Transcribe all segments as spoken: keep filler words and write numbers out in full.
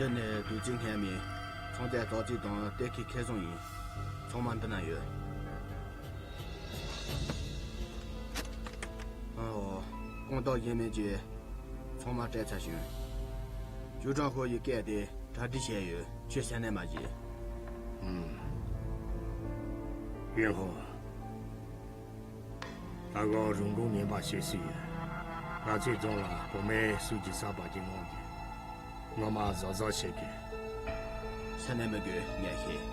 འདི་ནི་དུས་ཚོད་སྔ་མའི་ཚོང་རྫས་བཙོག་རྫས་དང་གཏེར་ཁའི་ཁེ་བཟང་ཡིན། ཚང་མ་འདི་ན་ཡོད། ཨོ། དཀོན་ཐང་གཞན་མིན་གྱིས་ཚང་མ་སྤྲད་ཚར་བྱུང་། ཅུའུ་ཀྲང་ཧོ་ཡི་སྐད་དེ་གྲ་སྒྲིག་བྱས་ཡོད། ཁྱོད་སེམས་ནད་མ་བྱེད། ཨུམ། ཡོན་ཧོ། ད་ག་རིན་གོང་ངན་པ་བྱེད་སྲིད་ཡོད། ང་ཚོའི་རྫོང་ལ་བུད་མེད་སུས་ཀྱིས་ཟ་བ་ཅིག་གནང་དུས། ངོ་མ་གཟབ་གཟབ་བྱེད་དགོས། སེམས་ནད་མི་དགོས། ངས་ཤེས།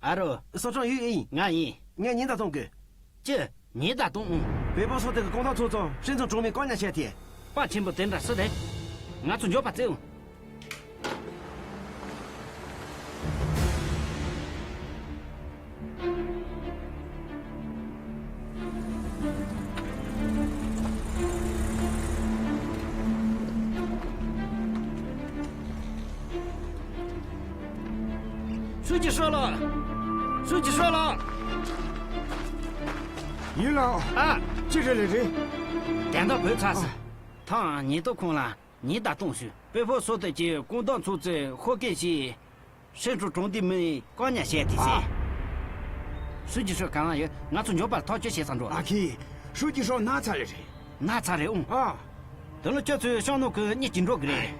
ཨ་རོ། སོ་ཀྲང་ཡུས་ཨིན། ང་ཡིན། ངས་ཉེན་བརྡ་གཏོང་དགོས། ཅི། ཉེན་བརྡ་གཏོང་ཨང་། བོད་པ་ཚོ་དེ་གི་ཀོང་ཐང་ཚོ་ཚང་ཧྲེང་ཚོ་གྲོང་མི་བཀག་ཉར་བྱས་ཏེ། པ་ཆེན་པོ་དེ་འདྲ་སུ་རེད། ང་ཚོ་འགྱོད་པ་བརྩི་ཨང་། ཧྲུའུ་ཅི་ཧྲོ་ལགས། ཧྲུའུ་ཅི་ཧྲོ་ལགས། ཡུས་ལགས། ཨ། ཅི་རེད་ལེ་རེད། དན་རྟགས་བོད་ཚ་ཟེར། ཐང་ཉེན་རྟོག་ཁང་ལ་ཉེན་བརྡ་གཏོང་ཞུ། བོད་པ་སོ་ཏེ་གྱི་ཀོང་ཐང་ཚོ་ཚོས་ཤོག་སྐད་བྱས། ཧྲེང་ཀྲོ་གྲོང་སྡེའི་མི་བཀག་ཉར་བྱས་ཏེ་ཟེར། ཨ། ཧྲུའུ་ཅི་ཧྲོ་ག་ལ་ཡོད། ང་ཚོ་འགྱོད་པར་ཐག་གཅོད་བྱེད་ས་འགྲོ། ཨ་ཁི། ཧྲུའུ་ཅི་ཧྲོ་ན་ཚ་ལེ་རེད། ན་ཚ་རེད་ཨང་། ཨ། དེ་ལ་ཁྱོད་ཚོས་ཤང་ནང་གི་གཉེར་གྱིན་འགྲོ་གི་རེད།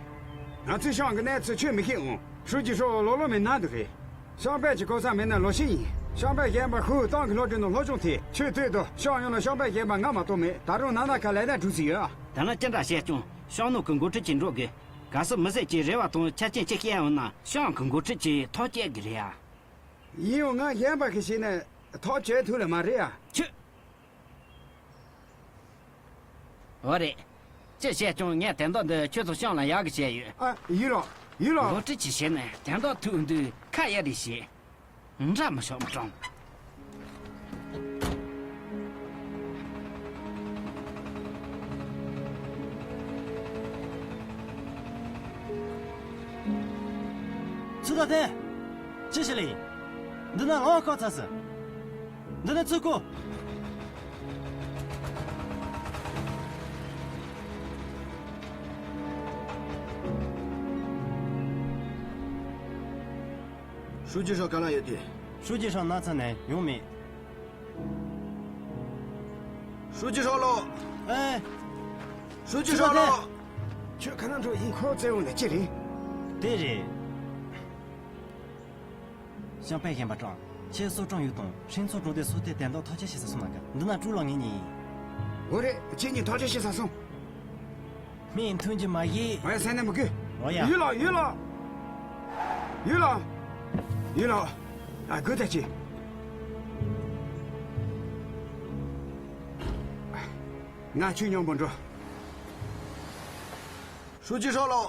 ང་ཚོས་ཤང་གི་གནས་ཚུལ་ཁྱོད་མི་ཤེས་ཨང་། ཧྲུའུ་ཅི་ཧྲོ་ལོ་ལོ་མི་ན་འདུག་གི། ཤང་པའི་གི་གོ་ས་མི་ན་ལོ་ཤི་ཡིན། ཤང་པའི་རྒན་པ་ཧུའུ་ཏང་གི་སློབ་གྲྭ་ནང་སློབ་སྦྱོང་ཐེབས། ཁྱོད་ལྟོས་དང་། ཤང་ཡོངས་ལ་ཤང་པའི་རྒན་པ་ང་མ་གཏོགས་མེད། ད་རུང་ན་ན་ཁ་ལས་ན་གྲུ་ཟིག་ཡོད་ཨ། དེ་ལ་ཅི་འདྲ་བཤད་ཀྱང་ཤང་ནང་གི་འགོ་ཁྲིད་ཀྱིན་འགྲོ་གི། གལ་སྲིད་མི་སེར་གྱིས་རེ་བ་དང་ཆ་རྐྱེན་ཅི་བཤད་ཡོང་ན་ཤང་གི་འགོ་ཁྲིད་ཀྱིས་ཐག་བཅད་གི་རེད་ཨ། ཡིན་ཡང་ང་གཞན་པ་གི་བྱས་ན་ཐག་བཅད་ཐུབ་ལེ་མ་རེད་ཨ། ཁྱོད། འོ་རེད། ཅི་བཤད་ཀྱང་ངས་དན་རྟགས་འདི་ཁྱོད་ཚོ་ཤང་ལ་ཡག་གི་བཤད་ཡོད། ཨ། ཡུས་ལགས། ཡུས་ལགས། འགོ་ཁྲིད་ཀྱིས་བཤད་ན་དན་རྟགས་ཐུག་དུས་ཁ་གཡར་རེ་བྱེད། འདྲ་མི་ཤོག་མི་གྲོང་། ཚུལ་ད་ཐེ། ཅི་ཞིག་ལས། འདི་ན་ལོང་བཀག་ཚར་སི། འདི་ནི་ཚུར་བཀོད། ཧྲུའུ་ཅི་ཧྲོ་ག་ལ་ཡོད་དེ། ཧྲུའུ་ཅི་ཧྲོ་ན་ཚ་ནས་ཡོང་མེད། ཧྲུའུ་ཅི་ཧྲོ་ལོ། ཨེ། ཧྲུའུ་ཅི་ཧྲོ་ལོ། ཁྱོད་ག་ན་འགྲོ་ཡིན། ཁོ་བཙལ་འོང་ནས་ཅི་རེད། དེ་རེད། ཤང་པའི་ཞན་པ་ཀྲང་། ཁྱེད་སོ་ཀྲང་ཡུས་དང་ཧྲིན་ཚོ་གྲོང་སྡེ་སོ་ཏེ་དན་རྟགས་ཐག་གཅོད་བྱེད་ས་སོང་ན་ག་འདི་ན་ཀྲུའུ་ལོ་ངེད་གཉིས་ཡིན། འོ་རེད། ཁྱེད་གཉིས་ཐག་གཅོད་བྱེད་ས་སོང་། མིག་མཐུན་གྱི་མ་གཞི། ཨོ་ཡ་སེམས་ནད་མི་དགོས། ཨོ་ཡ། ཡུས་ལགས། ཡུས་ལགས། ཡུས་ལགས། ཡུས་ལགས། ཨ་དགོས་ད་ཅི། ང་ཁྱོད་མཉམ་པོ་འགྲོ། ཧྲུའུ་ཅི་ཧྲོ་ལོ།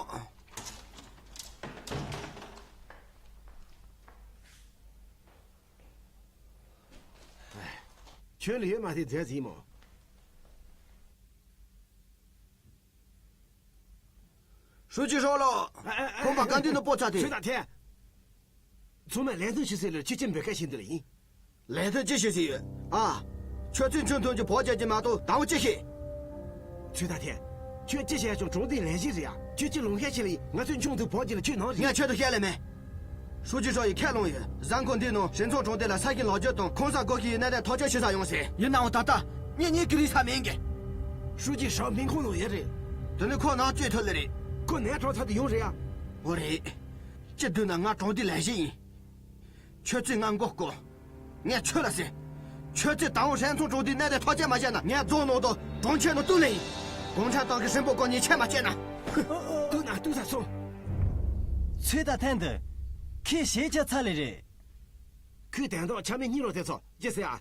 ཁྱོད་ལ་ཡོད་མ་དེ་མཛད་ཟིན་མོ། ཧྲུའུ་ཅི་ཧྲོ་ལོ། ཁོང་པ་ག་འདི་ནི་པོ་ཚ་དེ། ཚུལ་དང་ཐེ། ཚང་མས་ལས་དོན་ཞུ་སའི་ལོ་ཁྱི་ཁྱི་འབོད་སྐད་བྱེད་འདི་ལ་ཡིན། ལས་དོན་ཅི་ཞུ་སའི་ཡོད་ཨ། ཁྱོད་ཚོས་ཆུང་ཐུང་གི་བོགས་རྒྱག་གི་མ་གཏོགས་དང་པོ་ཅི་ཤེས། ཚུལ་དང་ཐེ། ཁྱོད་ཅི་བྱས་ཀྱང་གྲོང་སྡེའི་ལས་བྱེད་རེད་ཡ། ཁྱོད་ཅི་ལོང་སྐད་བྱེད་ལ་ཡིན། ང་ཚོས་ཆུང་དུ་བོགས་རྒྱག་ལ་ཁྱོད་ནང་རེད། ངས་ཁྱོད་དུ་བཤད་ལེ་མེད། ཧྲུའུ་ཅི་ཧྲོ་ཡིས་ཁས་བླངས་ཡོད། གཟའ་འཁོར་འདིའི་ནང་ཧྲིན་ཚོང་གྲོང་སྡེ་ལ་ས་ཞིང་ལོག་སྤྱོད་དང་ཁང་གསར་སྒོ་ཕྱེ་ཡི་གནད་དོན་ཐག་གཅོད་བྱེད་ས་ཡོང་ཟེར། ཡིན་ནའང་ད་ལྟ་ངེད་གཉིས་ཀྱི་ལས་ས་མེད་གི། ཧྲུའུ་ཅི་ཧྲོ་སྨན་ཁང་ནང་ཡོད་རེད། དེ་ནི་ཁོ་ནང་བཅུག་ཐུབ་ལེ་རེད། ཁོ་ནད་གྲོངས་ཚར་དུ་ཡོང་རེད་ཡ། འོ་རེད། སྤྱི་འདུས་ན་ང་གྲོང་སྡེའི་ལས་བྱེད་ཡིན། ཁྱོད་ཚོས་ང་མགོ་སྐོར། ངས་ཁྱོད་ལ་ཟེར། ཁྱོད་ཚོས་ད་འོང་ཧྲན་ཚོང་གྲོང་སྡེའི་གནད་དོན་ཐག་གཅོད་མ་བྱས་ན་ངས་རྫོང་ནང་དུ་གྲོང་ཁྱེར་ནང་བཏུལ་ལེ་ཡིན། གུང་ཁྲན་ཏང་གི་སྲིན་པོ་ཀོ་གཉིས་ཆད་མ་བཅད་ན། བཏུལ་ན་བཏུལ་ས་སོང་། ཚེ་དང་ཐན་དུ། ཁོས་ཞེ་ཆ་ཚ་ལེ་རེད། ཁོས་དན་རྟགས་ཆ་མེད་གཉིས་ལོ་དེ་ཚོ་ཅི་ཟེར་ཨ།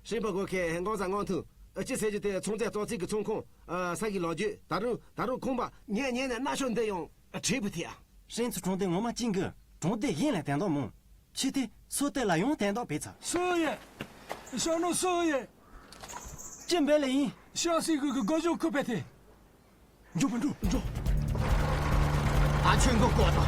སྲིན་པོ་ཀོ་ཁའི་མགོ་ཟ་མགོ་འཐུང་། ཅི་ཟེར་རྒྱུ་དེ་ཚོང་རྫས་བཙོག་རྫས་ཀྱི་ཚོང་ཁང་། ས་གི་ལོག་རྒྱུ་ད་རུང་ད་རུང་ཁང་པ་ཉལ་ཉལ་ནས་མནའ་ཤོར་འདི་ཡང་། ཁྲེས་པོ་ཐེ་ཨ། ཧྲེང་ཚོ་གྲོང་སྡེ་ངོ་མ་ཅིང་གི་གྲོང་སྡེ་གཞན་ལ་དན་རྟགས་མང་། ཆི་ཏི་སོ་ཏེ་ལ་ཡང་དན་རྟགས་བེད་ཚ། སུ་ཡིན། ཤང་ནོ་སུ་ཡིན། ཅི་འབད་ལེ་ཡིན། ཤང་སྲིད་གུ་གི་སྒོ་ཕྱུགས་ཁུ་པེ་ཐེ། འགྲོ་མི་འགྲོ་འགྲོ། ད་ཁྱོད་མགོ་སྐོར་དང་།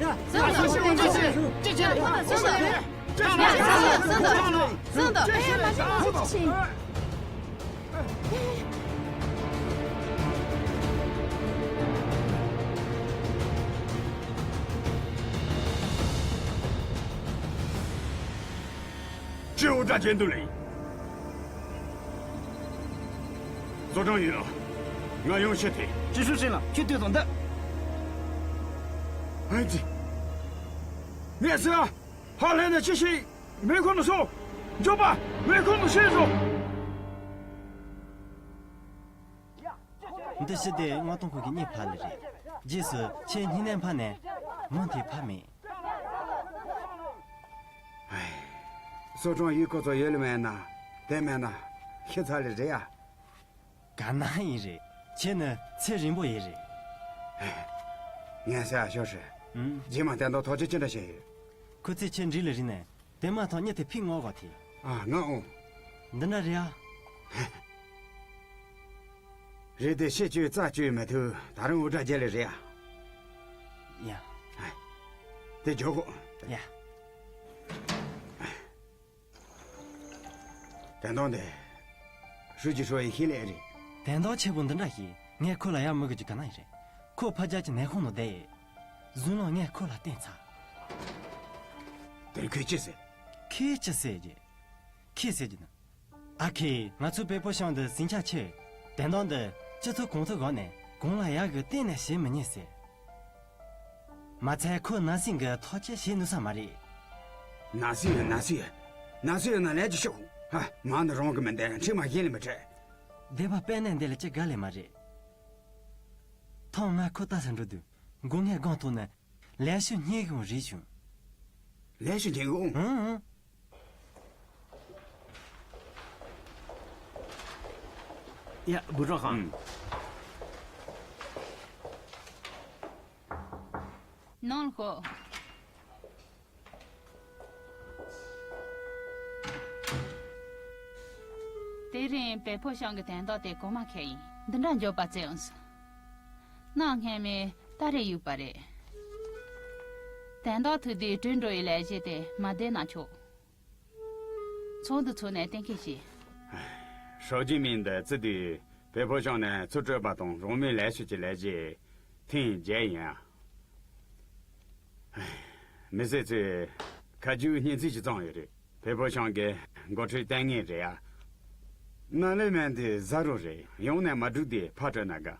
སྤྲེའུ་སྒྲ་གཅན་དུ་ལེན། ཙོ་ཀྲང་ཡུན་ལགས། ང་ཡོང་ཤེས་ཏེ། ཅི་ཞུ་ཤེས་ལ་ཁྱོད་ལྟོས་དང་འདི། ཨ་ཙི། ངས་ཟེར། ཧ་ལས་ནས་ཅི་ཞིག་མེ་འཁོར་ནང་སོང་། མགྱོགས་པ། མེ་འཁོར་ནང་ཤེས་སོང་། འདི་ཞི་བདེ་མངགས་གཏོང་ཁང་གི་གཉེར་ཕ་ལི་རེད། རྗེས་སུ་ཁྱེད་སྨྱུང་གནས་ཕ་ནས་མུ་མཐུད་ཕ་མེད། ཙོ་ཀྲང་ཡུན་ཁོ་ཚོ་ཡོད་ལ་མེད་ན། དེ་མེད་ན་ཤི་ཚར་ལེ་རེད་ཡ། ག་ན་ཡིན་རེད། ཁྱེད་ནི་ཚེ་རིང་པོ་ཡིན་རེད། ངས་ཟེར་ཡ་ཤོར་ཧྲི། ཨུམ། རྗེས་མ་བསྟན་དོ་ཐག་གཅོད་ཅི་འདྲ་བྱས་ཡོད། ཁོ་ཚོས་ཁྱེད་འགྲིག་ལ་རིག་ནས་དེ་མ་ཐག་གཉེར་དེ་ཕིག་ངོ་གོ་ཐི། ཨ་ང་འོང་། འདི་འདྲ་རེད་ཨ། རེད་དེ་ཤེད་བཅོས་རྩ་བཅོས་མི་ཐུབ། ད་རུང་འུར་སྒྲ་རྒྱག་ལེ་རེད་ཡ། ཡ། དེ་འཇོག་གོ། ཡ། དན་ཏོང་དེ། ཧྲུའུ་ཅི་ཧྲོ་ཡི་ཤེས་ལས་རེད། དན་ཏོང་ཆེ་པོ་འདི་འདྲ་ཞིག་ངས་ཁོ་ལ་ཡར་མི་དགོས་ཀྱི་ག་ན་ཡིན་རེད། ཁོ་ཕ་རྒྱལ་གྱི་ནད་ཁོང་ནང་བསྡད་ཡོད། གཟུགས་ལོག་ངས་ཁོ་ལ་བསྟན་ཚར། དེར་ཁོས་ཅི་ཟེར། ཁོས་ཅི་ཟེར་གྱི། ཁོས་ཟེར་གྱི་ན། ཨ་ཁེ། ང་ཚོའི་པེ་པོ་ཤང་འདི་ཟིང་ཆ་ཆེ། དན་ཏོང་འདི་སྤྱི་ཚོགས་གོང་ཚོ་སྒང་ནས་གོང་ལ་ཡག་གི་གཏན་ནས་བྱེད་མི་ཉན་ཟེར། མ་ཚད་ཁོ་ན་སིང་གི་ཐག་གཅོད་བྱེད་ནུས་ས་མ་རེད། ན་སིང་ཡོད། ན་སིང་ཡོད། ན་སིང་ཡོད་ན་ལས་ཀྱི་ཤོག་ཧ། མ་ནི་རང་གི་མི་འདས་ཁྲིམས་མ་གཞན་ལས་མི་འཕྲད། སྡེ་པ་དཔལ་ནས་འདི་ལ་ཅི་དགའ་ལས་མ་རེད། ཐོང་ང་ཁོ་ལྟ་ས་འགྲོ་དུས་མགོ་ངས་སྒང་ཐོག་ནས་ལས་ཤོ་སྙེག་གི་འོང་རེད་བྱུང་། ལས་ཤོ་སྙེག་གི་འོང་། ཨང་ཨང་། ཡ། བུ་ཀྲང་ཧང་། ནང་ལ་ཤོག་དེ་རིང་བལ་ཕོ་ཤང་གི་དན་ཏོང་དེ་གོང་མ་ཁེ་ཡིན། འདི་འདྲ་མགྱོགས་པ་བཙལ་འོང་ཟེར། གནའ་སྔ་མོའི་ཏཱ་རེ་ཡུག་པ་རེད། དན་ཏོང་ཐུག་དུས་བྲོས་འགྲོ་བའི་ལས་གཞི་དེ་མ་བསྡད་ན་ཆོག་ཚོགས་འདུ་ཚོགས་ནས་གཏན་འཁེལ་བྱས། ཧྲའོ་ཅི་མིན་འདི་བརྩི་དུས་བལ་ཕོ་ཤང་ནས་ཚུར་སྤྲོད་པ་དང་རང་མོས་ལས་ཞུ་གྱི་ལས་གཞི་ཐེངས་བརྒྱད་ཡིན་ཨ། མི་སེར་ཚོས་ཁ་རྒྱུག་སྙན་ཚིག་ཅིག་བརྩམས་ཡོད་རེད། བལ་ཕོ་ཤང་གི་འགོ་ཁྲིད་ལྟས་ངན་རེད་ཨ། ནང་ལས་མེད་འདི་ཟ་རོ་རེད། ཡང་ནས་མ་འགྲིག་དེ་ཕར་སྤྲོད་ན་དགའ།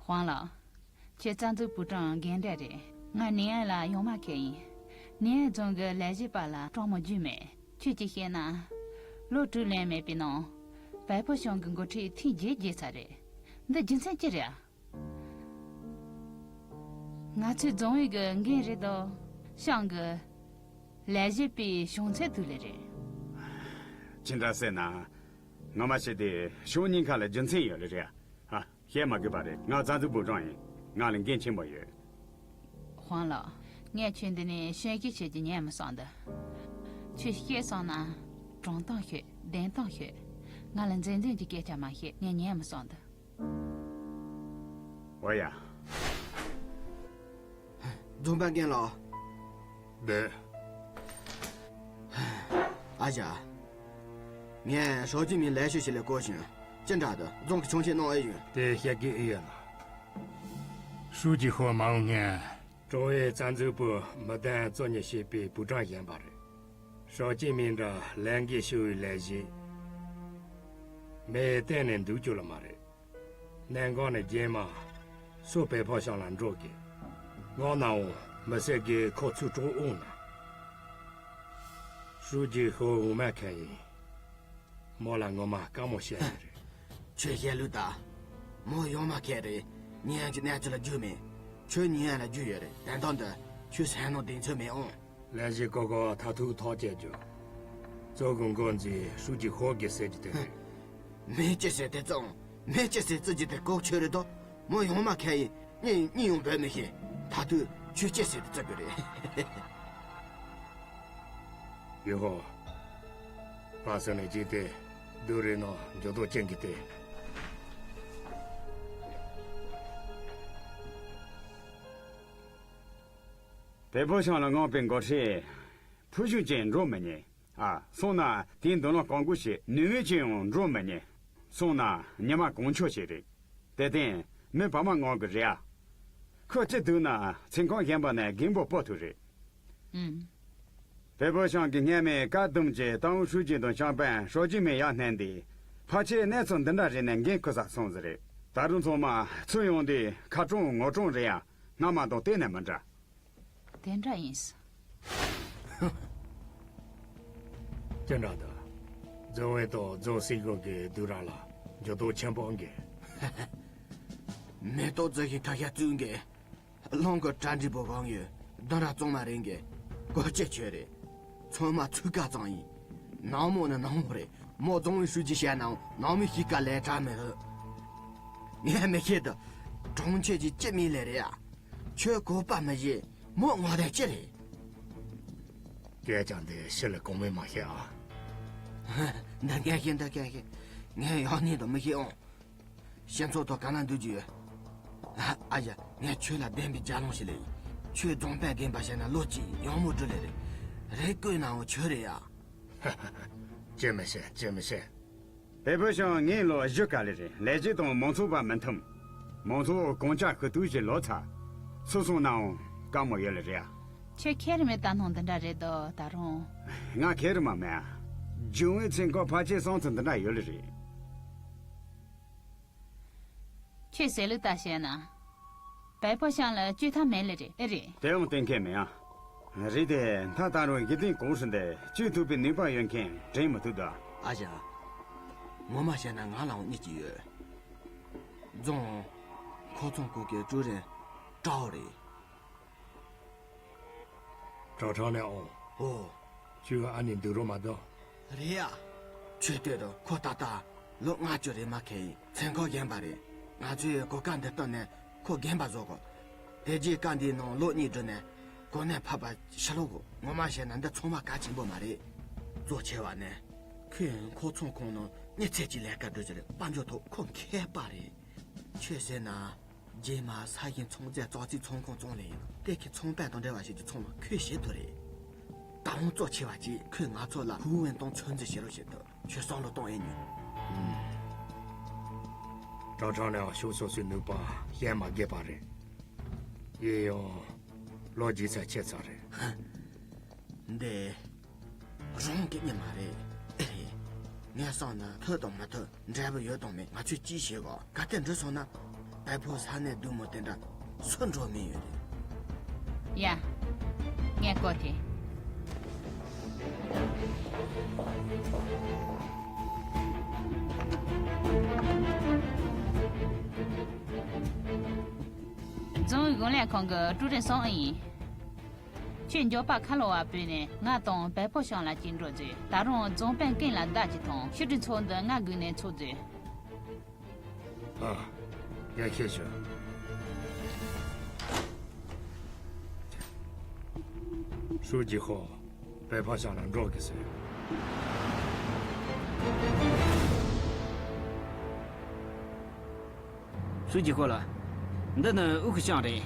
ཧོང་ལགས། ཁྱེད་རྩ་འཛུགས་པུའུ་ཀྲང་རྒན་གྲས་རེད། ང་ནིང་ཨན་ལ་ཡོང་མ་ཁེལ་ཡིན། ནིང་ཨན་རྫོང་གི་ལས་བྱེད་པ་ལ་སྤྲང་མོ་རྒྱུས་མེད། ཁྱོད་ཀྱིས་བཤད་ན། ལོ་དྲུག་ལོན་མེད་པའི་ནང་། བལ་ཕོ་ཤང་གི་འགོ་ཁྲིད་ཐེངས་བརྒྱད་བརྗེད་ཚར་རེད། འདི་རྒྱུ་མཚན་ཅི་རེད་ཨ། ང་ཚོའི་རྫོང་ཨུད་ཀྱི་འགན་རེད་དོ། ཤང་གི་ལས་བྱེད་པའི་བྱང་ཚད་དུ་ལས་རེད། ཅི་འདྲ་ཟེར་ན། ངོ་མ་བཤད་དེ་ཤང་གཉིས་ཀ་ལ་རྒྱུ་མཚན་ཡོད་ལེ་རེད་ཨ། བཤད་མ་དགོས་པ་རེད། ང་རྩ་འཛུགས་པུའུ་ཀྲང་ཡིན། ང་ལ་འགན་ཆེན་པོ་ཡོད། ཧོང་ལགས། ངས་ཁྱོད་འདི་ནས་གཤོན་གཞི་བྱེད་ཀྱི་ཉན་མི་སོང་འདི། ཁྱོད་བཤད་སོང་ན། དྲང་གཏམ་ཤོད། བདེན་གཏམ་ཤོད། ང་ལ་འཛེམ་འཛེམ་གྱི་སྐད་ཆ་མ་བཤད། ངས་ཉན་མི་སོང་འདི། འོ་ཡ། རྫོང་དཔོན་རྒན་ལགས། འདི། ཨ་ཅག་ངས་ཧྲོ་ཅི་མིན་ལས་ཤོད་ཞིག་ལས་གོ་བྱུང་། ཅི་འདྲ་འདུག་རྫོང་གི་ཆུང་ཆེ་གནང་ཨེ་ཡོད། དེ་བཤད་ཀྱི་ཨེ་ཡོད་ལ། ཧྲུའུ་ཅི་ཧོ་མ་འོངས་སྔོན། ཀྲོང་ཨེ་རྩ་འཛུགས་པུའུ་མི་དོན་གཙོ་གཉེར་བྱེད་པའི་པུའུ་ཀྲང་གཞོན་པ་རེད། ཧྲོ་ཅི་མིན་འདྲ་ལས་འགན་ཞུ་བའི་ལས་གཞི། མི་གཏན་ནས་འདུག་རྒྱུ་ལ་མ་རེད། གནས་འགག་ནས་རྗེས་མ་སུ་བལ་ཕོ་ཤང་ལ་འགྲོ་གི། ངག་ནའང་མི་སེར་གྱིས་ཁོ་ཚུར་དཀྲོག་འོང་ན། ཧྲུའུ་ཅི་ཧོ་འོ་མ་ཁེལ་ཡིན། མོ་ལ་ངོ་མ་དཀའ་མོ་བཤད་ཡོད་རེད། ཁྱོད་བཤད་ལུགས་ད། མོ་ཡོང་མ་ཁེལ་རེད། ཉེ་ཡང་གི་གནས་ཚུལ་ལ་རྒྱུས་མེད། ཁྱོད་ཉེ་ཡང་ལ་རྒྱུས་ཡོད་རེད། དོན་དག་འདི་ཁྱོད་སེམས་ནང་གདེང་ཚོད་མེད་ཨང་། ལས་གཞི་ཀོ་ཀོ་མཐར་ཐུག་ཐག་བཅད་རྒྱུ། གཙོ་གི་འགོ་འཛིན་ཧྲུའུ་ཅི་ཧོ་གི་ཟེར་རྒྱུ་དེ་རེད། མི་ཅི་ཟེར་དེ་བཙོང་། མི་ཅི་ཟེར་བརྩི་རྒྱུ་དེ་ལྐོག་ཆོས་རེད་དོ། མོ་ཡོང་མ་ཁེལ་ཡིན། གཉིད་གཉིད་ཡོང་འབོད་མི་ཤེས། མཐར་ཐུག་ཁྱོད་ཅི་ཟེར་དེ་བརྩི་དགོས་རེད། ཡུ་ཧོ། ཕ་སོ་ནས་ཅི་སྟེ་བདུད་རེ་ནང་འཇོ་དོ་ཅན་གི་སྟེ། བལ་པོ་ཤང་ལ་མངགས་པའི་འགོ་ཁྲིད་ཕུལ་བྱུང་ཅན་འགྲོ་མི་ཉན། ཨ། སོང་ན་དེའི་མདུན་ལམ་བཀག་འགོག་བྱེད་ནུས་མེད་ཅན་ཡང་འགྲོ་མི་ཉན། སོང་ན་ཉི་མ་གང་ཆོག་ཞིག་རེད། དེ་སྟེང་མི་བར་མ་མངགས་གི་རེད་ཨ། ཁོ་ཅི་འདུག་ན་ཚིག་ཁང་གཞན་པ་ནས་རྒན་པོ་སྤོ་ཐུབ་རེད། ཨུམ། བལ་པོ་ཤང་གི་སྔ་མའི་བཀའ་གདམས་ཀྱི་ཏང་ཧྲུའུ་ཅི་དང་ཤང་པན་ཧྲོ་ཅི་མེ་ཡར་བསྣན་ཏེ། ཕལ་ཆེར་གནས་ཚུལ་འདི་འདྲ་རེད་ནས་འགན་ཁུར་ས་སོང་ཟེར་རེད། ད་རུང་ཚང་མ་ཚུར་ཡོང་དུས་ཁ་གྲང་ངོ་གྲང་རེད་ཡ། སྔ་མ་དང་གཏན་ནས་མི་འདྲ། དེ་འདྲ་ཡིན། ཅི་འདྲ་འདུག་རྫོང་བའི་ཐོག་རྫོང་སྲིད་གཞུང་གི་བདུད་ར་ལ་འགྱུར་ལྡོག་ཆེན་པོ་འགའ། མེ་ཏོག་རྫི་ཤིང་ཁྲ་ཤ་བཙུགས་འགའ། རླུང་གི་གྲ་འགྲིག་པོ་གང་ཡོད་བདུད་ར་གཙང་མ་རེད་འགའ། གོ་ཅི་ཆོད་རེད། ཚང་མ་ཚུགས་ཀ་ཙང་ཡིན། ནང་མོ་ནི་ནང་མོ་རེད། མོ་རྫོང་བའི་ཧྲུའུ་ཅི་བཤད་ནའང་ནང་མི་ཤི་ཀ་ལས་གྲ་མི་འདུག་ངས་མི་ཤེས་དུ། གྲོང་ཁྱེར་གྱི་སྤྱི་མི་ལས་རེད་ཡ། ཁྱོད་གོ་པ་མི་བཞེས། མོ་ངོ་དེ་ཅི་རེད། སྐད་ཆ་འདི་ཕྱི་ལ་གང་མེད་མ་བཤད་ཨ། འདི་སྐད་ཤེས་འདི་སྐད་ཤེས། ངས་ཡག་ནས་དུ་མི་ཤེས་ཨང་། སྤྱི་ཚོགས་ཐོག་ག་ན་འདུག་རྒྱུ་ཡོད། ཨ་ཨ་ཡ། ངས་ཁྱོད་ལ་བདེན་པའི་རྒྱལ་ལོངས་ཤིག་ལས་ཡིན། ཁྱོད་རྫོང་དཔོན་རྒན་པ་བྱས་ན་ལོ་གཅིག་ཡང་མོ་འགྲོ་ལེ་རེད། རེ་བསྐོས་ནའང་ཆོས་རེད་ཡ། ཅི་མི་ཤེས། ཅི་མི་ཤེས། བལ་པོ་ཤང་ངའི་ལོ་བཞི་ག་ལེ་རེད། ལས་བྱེད་དང་མང་ཚོགས་བར་མི་མཐུན། མང་ཚོགས་གང་ཅག་ཤི་དུས་ཀྱི་ལོ་ཚ། སུ་སོང་ནའང་དཀའ་མོ་ཡོད་ལེ་རེད། ཁྱོད་ཁེར་མི་ལྟ་སྣང་འདི་འདྲ་རེད་དོ་ད་རུང་། ང་ཁེར་མ་མེད། རྒྱུ་བའི་ཚེ་འཁོར་ཕལ་ཆེར་སོང་ཚུལ་འདི་འདྲ་ཡོད་ལེ་རེད། ཁྱོད་ཟེར་ལུགས་ལྟ་བཤད་ན། བལ་པོ་ཤང་ལ་བཅོས་ཐབས་མེད་ལེ་རེད། ཨེ་རེད། དེའང་གཏན་འཁེལ་མེད་ཨ། རེད་དེ་ད་ད་རུང་དགེ་ལྡན་གོང་ཧྲུལ་འདི་བཅོས་ཐུབ་པའི་ནུས་པ་ཡོད་མཁན་དྲན་མི་ཐུབ་ད། ཨ་ཅག་ངོ་མ་བཤད་ན་ང་ལའང་གཉིས་ཀྱི་ཡོད། རྫོང་། མཁོ་ཚོང་ཁང་གི་ཀྲུའུ་རེན་ཀྲའོ་རེད། ཀྲའོ་ཁྲང་ལེ་ཨོ། ཨོ། ཁྱོད་ཨ་ནི་འདུག་རོགས་མ་གཏོགས། རེད་ཡ། ཁྱོད་ལྟོས་དང་ཁོ་ད་ལྟ་ལོ་ལྔ་བཅུ་རེ་མ་ཁེལ་ཡིན། ཚེ་འཁོར་རྒན་པ་རེད། ང་ཚོས་གོ་སྐབས་འདི་བཏོན་ནས་ཁོ་རྒན་པ་བཟོ་དགོས། དེ་རྗེས་སྐབས་འདིའི་ནང་ལོ་གཉིས་འགྲོ་ནས་གོ་གནས་ཕབ་པ་ཕྱིར་ལོག་དགོས། ངོ་མ་བཤད་ན་འདི་ཚང་མ་གལ་ཆེན་པོ་མ་རེད། གཙོ་ཆེ་བ་ནི། ཁོས་མཁོ་ཚོང་ཁང་ནང་མི་ཚད་ཀྱི་ལས་ཀ་སྒྲུབ་ཀྱི་རེད། དཔལ་འབྱོར་ཐོག་ཁོ་མཁས་པ་རེད། ཁྱོད་ཟེར་ན། རྗེས་མ་ས་ཡི་ཚོང་རྫས་བཙག་འཐུའི་ཚོང་ཁང་བཙོང་ལེ་ཡིན། དེ་གི་ཚོང་པ་དང་འབྲེལ་བ་བྱེད་རྒྱུ་ཚང་མ་ཁོས་བྱེད་ཐུབ་རེད། ད་རུང་གཙོ་ཆེ་བ་གཅིག་ཁོས་ང་ཚོ་ལ་ཧུའུ་ཝེན་ཏོང་ཚོད་འཛིན་བྱེད་རོགས་བྱེད་ཐུབ། ཁྱོད་བསམ་བློ་གཏོང་ཨེ་ཉན། ཀྲང་ཀྲང་ནས་ཕྱོགས་སོ་སོའི་ནུས་པ་ཡར་མ་རྒྱས་པ་རེད། ཡིན་ཡང་ལོ་རྒྱུས་ཚད་ཆེ་ཚར་རེད། འདི། རང་གི་ཉི་མ་རེད། ཨེ་རེད། ངས་བསམ་ན་ཐོབ་དང་མ་ཐོབ་འབྲས་བུ་ཡོད་དང་མེད་ང་ཚོས་ཅི་བྱེད་གོ། གལ་ཏེ་འགྲུབ་སོང་ན། བལ་པོ་ས་གནས་བདུད་མོ་དེ་འདྲ་སུ་འགྲོ་མི་ཡོད་རེད། ཡ། ངས་བསྐོར་ཏེ། རྫོང་གཞུང་ལས་ཁང་གི་ཀྲུའུ་རེན་སང་ཨེ་ཡིན། ཁྱོད་མགྱོགས་པ་ཁ་ལོ་བ་བོས་ནས་ང་དང་བལ་པོ་ཤང་ལ་གཅིག་འགྲོ་མཛོད། ད་རུང་རྫོང་དཔོན་ཀུན་ལ་བརྡ་ཅིག་ཐོངས། ཕྱི་དྲིལ་ཚོགས་འདི་ང་བརྒྱུད་ནས་ཚོགས་མཛོད། ཨ། ཡ་ཤེས་ཤོད། ཧྲུའུ་ཅི་ཧོ། བལ་པོ་ཤང་ལ་འགྲོ་གི་ཟེར། ཧྲུའུ་ཅི་ཧོ་ལགས། འདི་ནི་ཝུ་ཁུ་ཤང་རེད།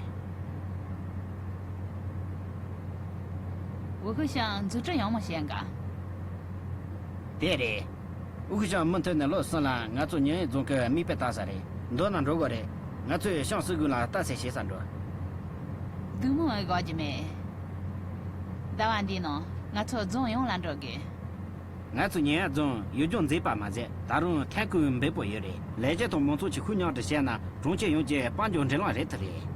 ཝུ་ཁུ་ཤང་འཛུགས་སྐྲུན་ཡག་མོ་བྱེད་ག་དེ་རེད། ཝུ་ཁུ་ཤང་མུ་མཐུད་ནས་ལོ་གསུམ་ལ་ང་ཚོ་ཉེ་ཡིན་རྫོང་གི་མིག་དཔེ་ལྟ་ས་རེད། མདོར་ན་འགྲོ་དགོས་རེད། ང་ཚོས་ཤང་སྲིད་གཞུང་ལ་ལྟ་ཚད་བྱེད་ས་འགྲོ། བདུད་མོ་ཨེ་དགའ་གི་མེད། ཟླ་བ་འདིའི་ནང་ང་ཚོ་རྫོང་ཡོངས་ལ་འགྲོ་དགོས། ང་ཚོ་ཉེ་ཡ་རྫོང་ཡུལ་ལྗོངས་མཛེས་པ་མ་ཟད་ད་རུང་ཐན་ཁུངས་འབེལ་པོ་ཡོད་རེད། ལས་བྱེད་དང་མང་ཚོགས་ཀྱིས་ཤུགས་མཉམ་དུ་བྱས་ན་གྲོང་ཁྱེར་ཡོངས་ཀྱི་དཔལ་འབྱོར་འགྲན་ལམ་རེད་དེ་རེད།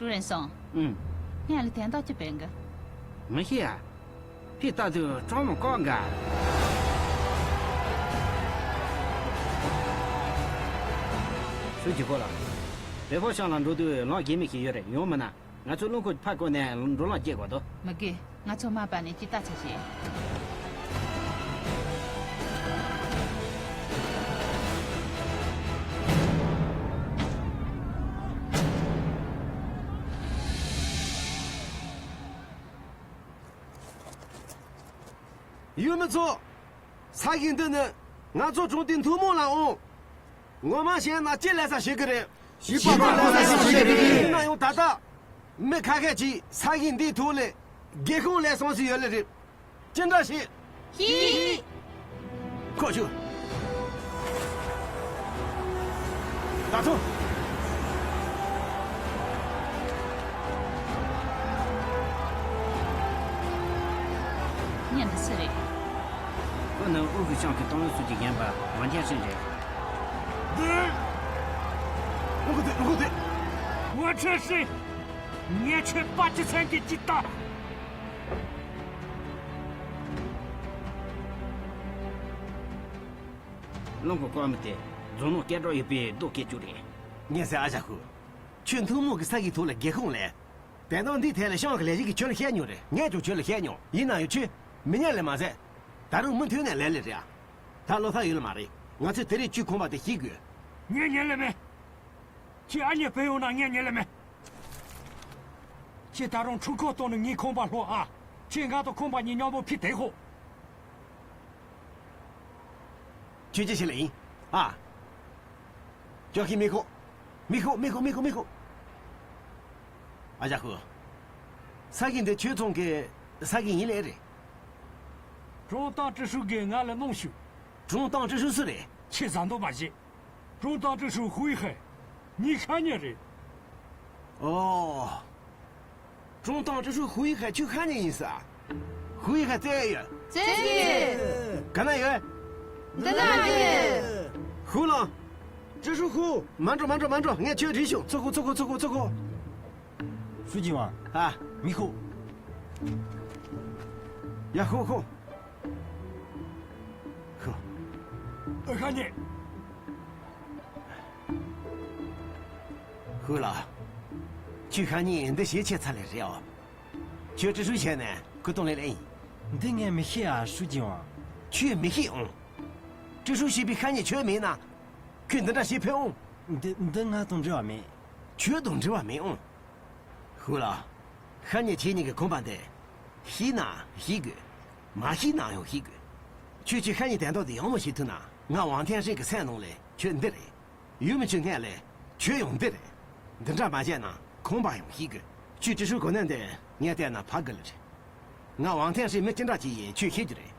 ཀྲུའུ་རེན་སང་། ཨུམ། ངས་ལ་དན་རྟགས་ཅི་སྤེལ་གི་མི་ཤེས་ཡ། ཕི་ལྟ་དུས་ཀྲང་མོ་ཀོ་འགའ། ཧྲུའུ་ཅི་ཧོ་ལགས། བལ་པོ་ཤང་ལ་འགྲོ་དུས་ལམ་རྒྱས་མེད་ཞིག་ཡོད་རེད། ཡོང་མིན་ན་ང་ཚོས་རླངས་འཁོར་ཕར་བསྐོར་ནས་འགྲོ་ལམ་བཅད་དགོས་འདུག་མི་དགོས། ང་ཚོ་མ་པ་ནས་ཅི་ལྟ་ཚར་ཞིག་ཡུལ་མི་ཚོ། ས་གཞི་འདི་ནི་ང་ཚོ་གྲོང་སྡེའི་ཐུན་མོང་ལ་འོང་། ངོ་མ་བཤད་ན་ཅི་ལས་ས་ཞིག་གི་རེད། ཞིག་པ་ལས་ས་ཞིག་གི་རེད། ཡིན་ན་ཡང་ད་ལྟ་མི་ཁ་ཤས་ཀྱིས་ས་གཞི་འདིའི་ཐོག་ལས་སྒེའུ་ཁུང་ལས་སོང་ཟིན་ཡོད་ལེ་རེད། ཅི་འདྲ་ཞིག་ཞིག་ཁོ་ཆུ། ད་ཐོ། ཉན་དུ་སུ་རེད། ཁོ་ནི་ཨུ་ཁུ་ཤང་གི་ཏང་ཡོན་ཚོགས་ཀྱི་རྒན་པ་ཝང་ཐན་ཧྲིན་རེད། འདི། ཨུ་ཁུ་དེ་ཨུ་ཁུ་དེ། ཝེ་ཁྲེན་ཧྲིན། ངས་ཁྱོད་དཔའ་ཅི་ཚན་གྱི་ཅི་ལྟ། རླུང་གི་སྐོར་མི་དེ་རྫོང་ནང་སྐད་གྲགས་ཡོད་པའི་རྡོ་སྐད་ཅིག་རེད། ངས་ཟེར་ཨ་ཞ་ཧུ། ཁྱོད་མཐོང་མོ་གི་ས་གི་ཐོག་ལ་སྒེའུ་ཁུང་ལས། དེ་དང་འདིའི་ཐད་ལ་ཤང་གི་ལས་གཞི་གི་ཁྱོད་ལ་བཤད་མྱོང་རེད། ངས་ཀྱང་ཁྱོད་ལ་བཤད་མྱོང་། ཡིན་ན་ཡང་ཁྱོད་མི་ཉན་ལེ་མ་ཟད། ད་རུང་མུ་མཐུད་ནས་ལས་ལེ་རེད་ཨ། ད་བློ་ཐག་ཡོད་ལེ་མ་རེད། ང་ཚོས་དེ་རིང་ཁྱོད་ཁང་པ་དེ་བཤིག་དགོས། ངས་ཉན་ལེ་མེད། ཁྱོད་ཨ་མྱེས་བུད་ཡོང་ན་ངས་ཉན་ལེ་མེད། ཁྱོད་ད་རུང་འཕྲུལ་འཁོར་གཏོང་ནས་ངའི་ཁང་པ་སློག་ཨ། ཁྱོད་ང་དང་ཁང་པ་གཉིས་མཉམ་པོ་ཕྱིར་སྟེར་ཤོག། ཁྱོད་ཅི་བྱེད་ལེ་ཡིན་ཨ། ཅོག་གི་མི་ཁོ། མི་ཁོ་མི་ཁོ་མི་ཁོ་མི་ཁོ། ཨ་ཅག་ཁུ། ས་གི་འདི་ཁྱོད་ཚང་གི་ས་གི་ཡིན་ལེ་རེད། ཀྲོང་ཏང་ཀྲི་ཧྲུའུ་གིས་ང་ལ་གནང་ཞུ། ཀྲོང་ཏང་ཀྲི་ཧྲུའུ་སུ་རེད། ཁྱེད་ཟ་འདོད་མ་བྱེད། ཀྲོང་ཏང་ཀྲི་ཧྲུའུ་ཧུའེ་ཧའེ། ངའི་ཤ་ཉེ་རེད། ཨོ། ཀྲོང་ཏང་ཀྲི་ཧྲུའུ་ཧུའེ་ཧའེ་ཁྱོད་ཤ་ཉེ་ཡིན་ས། ཧུའེ་ཧའེ་བཙལ་ཡོད། བཙལ་གི། ག་ན་ཡོད། འདི་ན་ཡོད། ཧུའུ་ལང་། ཀྲི་ཧྲུའུ་ཧུའུ། མ་འགྲོ་མ་འགྲོ་མ་འགྲོ། ངས་ཁྱོད་རིག་བྱུང་། ཚུར་ཤོག་ཚུར་ཤོག་ཚུར་ཤོག་ཚུར་ཤོག། ཧྲུའུ་ཅི་ཝང་། ཨ། མི་ཁུག། ཡ་ཧུ་ཧུ། ཧུ། ཨ་ཤ་ཉེ། ཧུ་ལགས། ཁྱོད་ཤ་ཉེ་འདི་ཞེ་ཆེ་ཚ་ལེ་རེད་ཨོ། ཁྱོད་ཀྲི་ཧྲུའུ་བྱས་ནས་ཁུ་སྟོང་ལེ་ལེ་ཡིན། འདི་ངས་མི་ཤེས་ཨ་ཧྲུའུ་ཅི་ཝང་། ཁྱོད་མི་ཤེས་ཨང་། ཀྲི་ཧྲུའུ་ཞེས་པའི་ཤ་ཉེ་ཁྱོད་མེད་ན། ཁྱོད་འདི་འདྲ་བྱེད་ཕོད་ཨང་། འདི་འདི་ང་དང་འབྲེལ་བ་མེད། ཁྱོད་དང་འབྲེལ་བ་མེད་ཨང་། ཧུ་ལགས། ཤ་ཉེ་ཁྱེད་གཉིས་ཀྱི་ཁང་པ་འདི། ཤེས་ན་ཤེས་དགོས། མ་ཤེས་ན་ཡང་ཤེས་དགོས། ཁྱོད་ཀྱིས་ཤ་ཉེ་དོན་དག་འདི་ཡག་མོ་ཤེས་ཐུབ་ན་ང་ཝང་ཐེན་ཧྲིན་གྱི་སེམས་ནང་ལས་ཁྱོད་འདི་རེད། ཡུལ་མི་ཚོའི་སྔོན་ལས་ཁྱོད་ཡང་འདི་རེད། འདི་འདྲ་མ་བྱས་ན་ཁང་པ་ཡང་ཤེས་དགོས། ཁྱོད་ཀྲི་ཧྲུའུ་གོ་གནས་འདི་ངས་བལྟས་ན་ཕ་གི་ལ་རེད། ང་ཝང་ཐེན་ཧྲིན་མི་ཅི་འདྲ་ཅིག་ཡིན་ཁྱོད་ཤེས་རྒྱུ་རེད།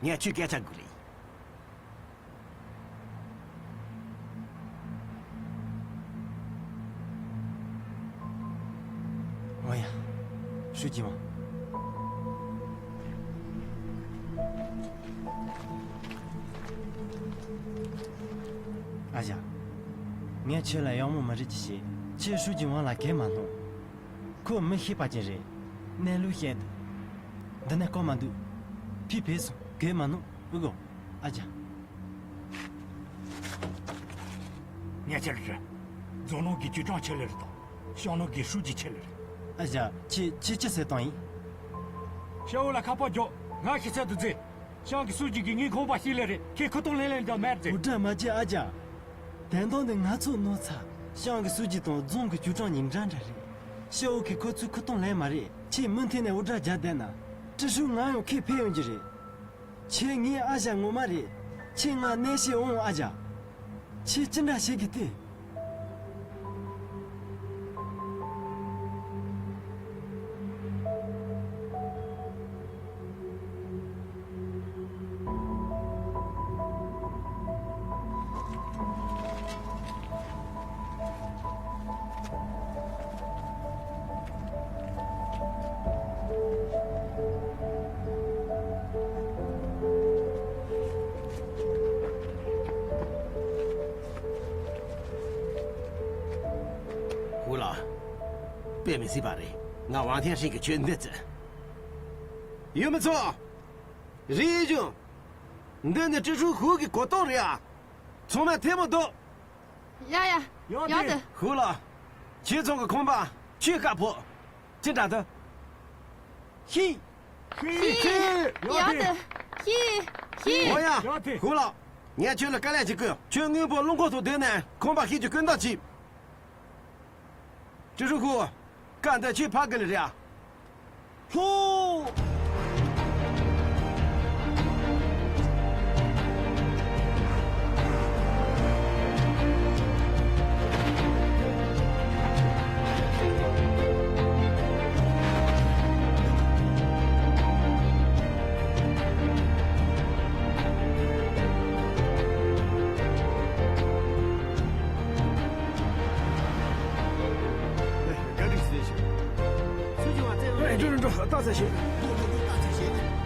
ངས་ཁྱོད་སྐད་ཆ་དགོས་ལེ། ཨོ་ཡ། ཧྲུའུ་ཅི་ཝང་། ཨ་ཅག། ངས་ཁྱོད་ལ་ཡག་མོ་མ་རེད་ཅེས་བཤད། ཁྱོད་ཧྲུའུ་ཅི་ཝང་ལ་གོ་མ་གནང་། ཁོ་མི་ཤེས་པ་ཅན་རེད། གནས་ལུགས་བཤད་འདུག། འདི་ནས་བཀག་མ་འདུག། ཕྱིར་ཕེབས་སོང་། གོ་མ་གནང་། ཨུ་གོ། ཨ་ཅག། ངས་ཁྱེད་ལ་རེད། རྫོང་ནང་གི་ཅུས་ཀྲང་ཁྱེད་ལ་རེད་དང་། ཤང་ནང་གི་ཧྲུའུ་ཅི་ཁྱེད་ལ་རེད། ཨ་ཅག། ཁྱེད་ཁྱེད་ཅི་ཟེར་བཏང་ཡིན། ཤ་འུ་ལ་ཁ་པར་རྒྱོབ། ང་ཤི་ཚད་དུ་རྫི། ཤང་གི་སྲོལ་འབྱེད་ཀྱིས་ངའི་ཁང་པ་བཤིག་ལེ་རེད། ཁྱེད་ཁུ་སྟོང་ལེན་ལེན་ཀྱང་མེད་རྫི། འུ་དྲ་མ་བྱེད་ཨ་ཅག། དོན་དག་འདི་ང་ཚོ་ནོར་ཚ། ཤང་གི་སྲོལ་འབྱེད་དང་རྫོང་གི་ཅུས་ཀྲང་གཉིས་འདྲ་འདྲ་རེད། ཤ་འུ་གིས་ཁོ་ཚོའི་ཁུ་སྟོང་ལེན་མ་རེད། ཁྱེད་མུ་མཐུད་ནས་འུ་དྲ་རྒྱབ་བསྡད་ན། ཀྲི་ཧྲུའུ་ང་ཡང་ཁྱེད་ཕེབས་ཡོང་རྒྱུ་རེད། ཁྱེད་ངའི་ཨ་ཞང་ངོ་མ་རེད། ཁྱེད་ང་གནས་ཤེས་འོང་ཨ་ཅག། ཁྱེད་ཅི་འདྲ་བྱེད་གི་ལྟོས། ཧུ་ལགས། དཔེ་མི་སྲིད་པ་རེད། ང་ཝང་ཐེན་ཧྲིན་གྱིས་ཁྱོད་འདི་བཙལ། ཡུལ་མི་ཚོ། རེ་ཞུ། འདི་ནི་ཀྲི་ཧྲུའུ་ཧུའུ་གི་གོ་རྟོགས་རེད་ཨ། ཚང་མས་ཐལ་མོ་སྡུད། ཡ་ཡ། ཡག་ཡག་དེ། ཧུའུ་ལགས། ཁྱེད་ཚང་གི་ཁང་པ་ཁྱོས་བཀག་ཕོད། ཅི་འདྲ་འདུག། ཧི། ཧི། ཧི། ཡག་དེ། ཧི། ཧི། འོ་ཡ། ཡག་དེ། ཧུའུ་ལགས། ངས་ཁྱོད་ལ་དཀའ་ལས་ཅིག་བསྐོན། ཁྱོད་སྔོན་པོ་རླུང་འཁོར་ཐོག་བསྡད་ནས་ཁང་པ་བཤིག་རྒྱུ་སྐུལ་འདེད་བྱེད། ཀྲི་ཧྲུའུ་ཧུའུ། བཀའ་འདི་ཁྱོད་ཕ་གི་ལ་རེད་ཨ། ལྷོ། བཀའ་དྲིན་ཆེ། སུ་ཞིག་བ་བཙལ་བ་རེད། འགྲོ་རུ་འགྲོ། རྟགས་གསལ་བྱེད། འགྲོ་འགྲོ་འགྲོ། རྟགས་གསལ་བྱེད།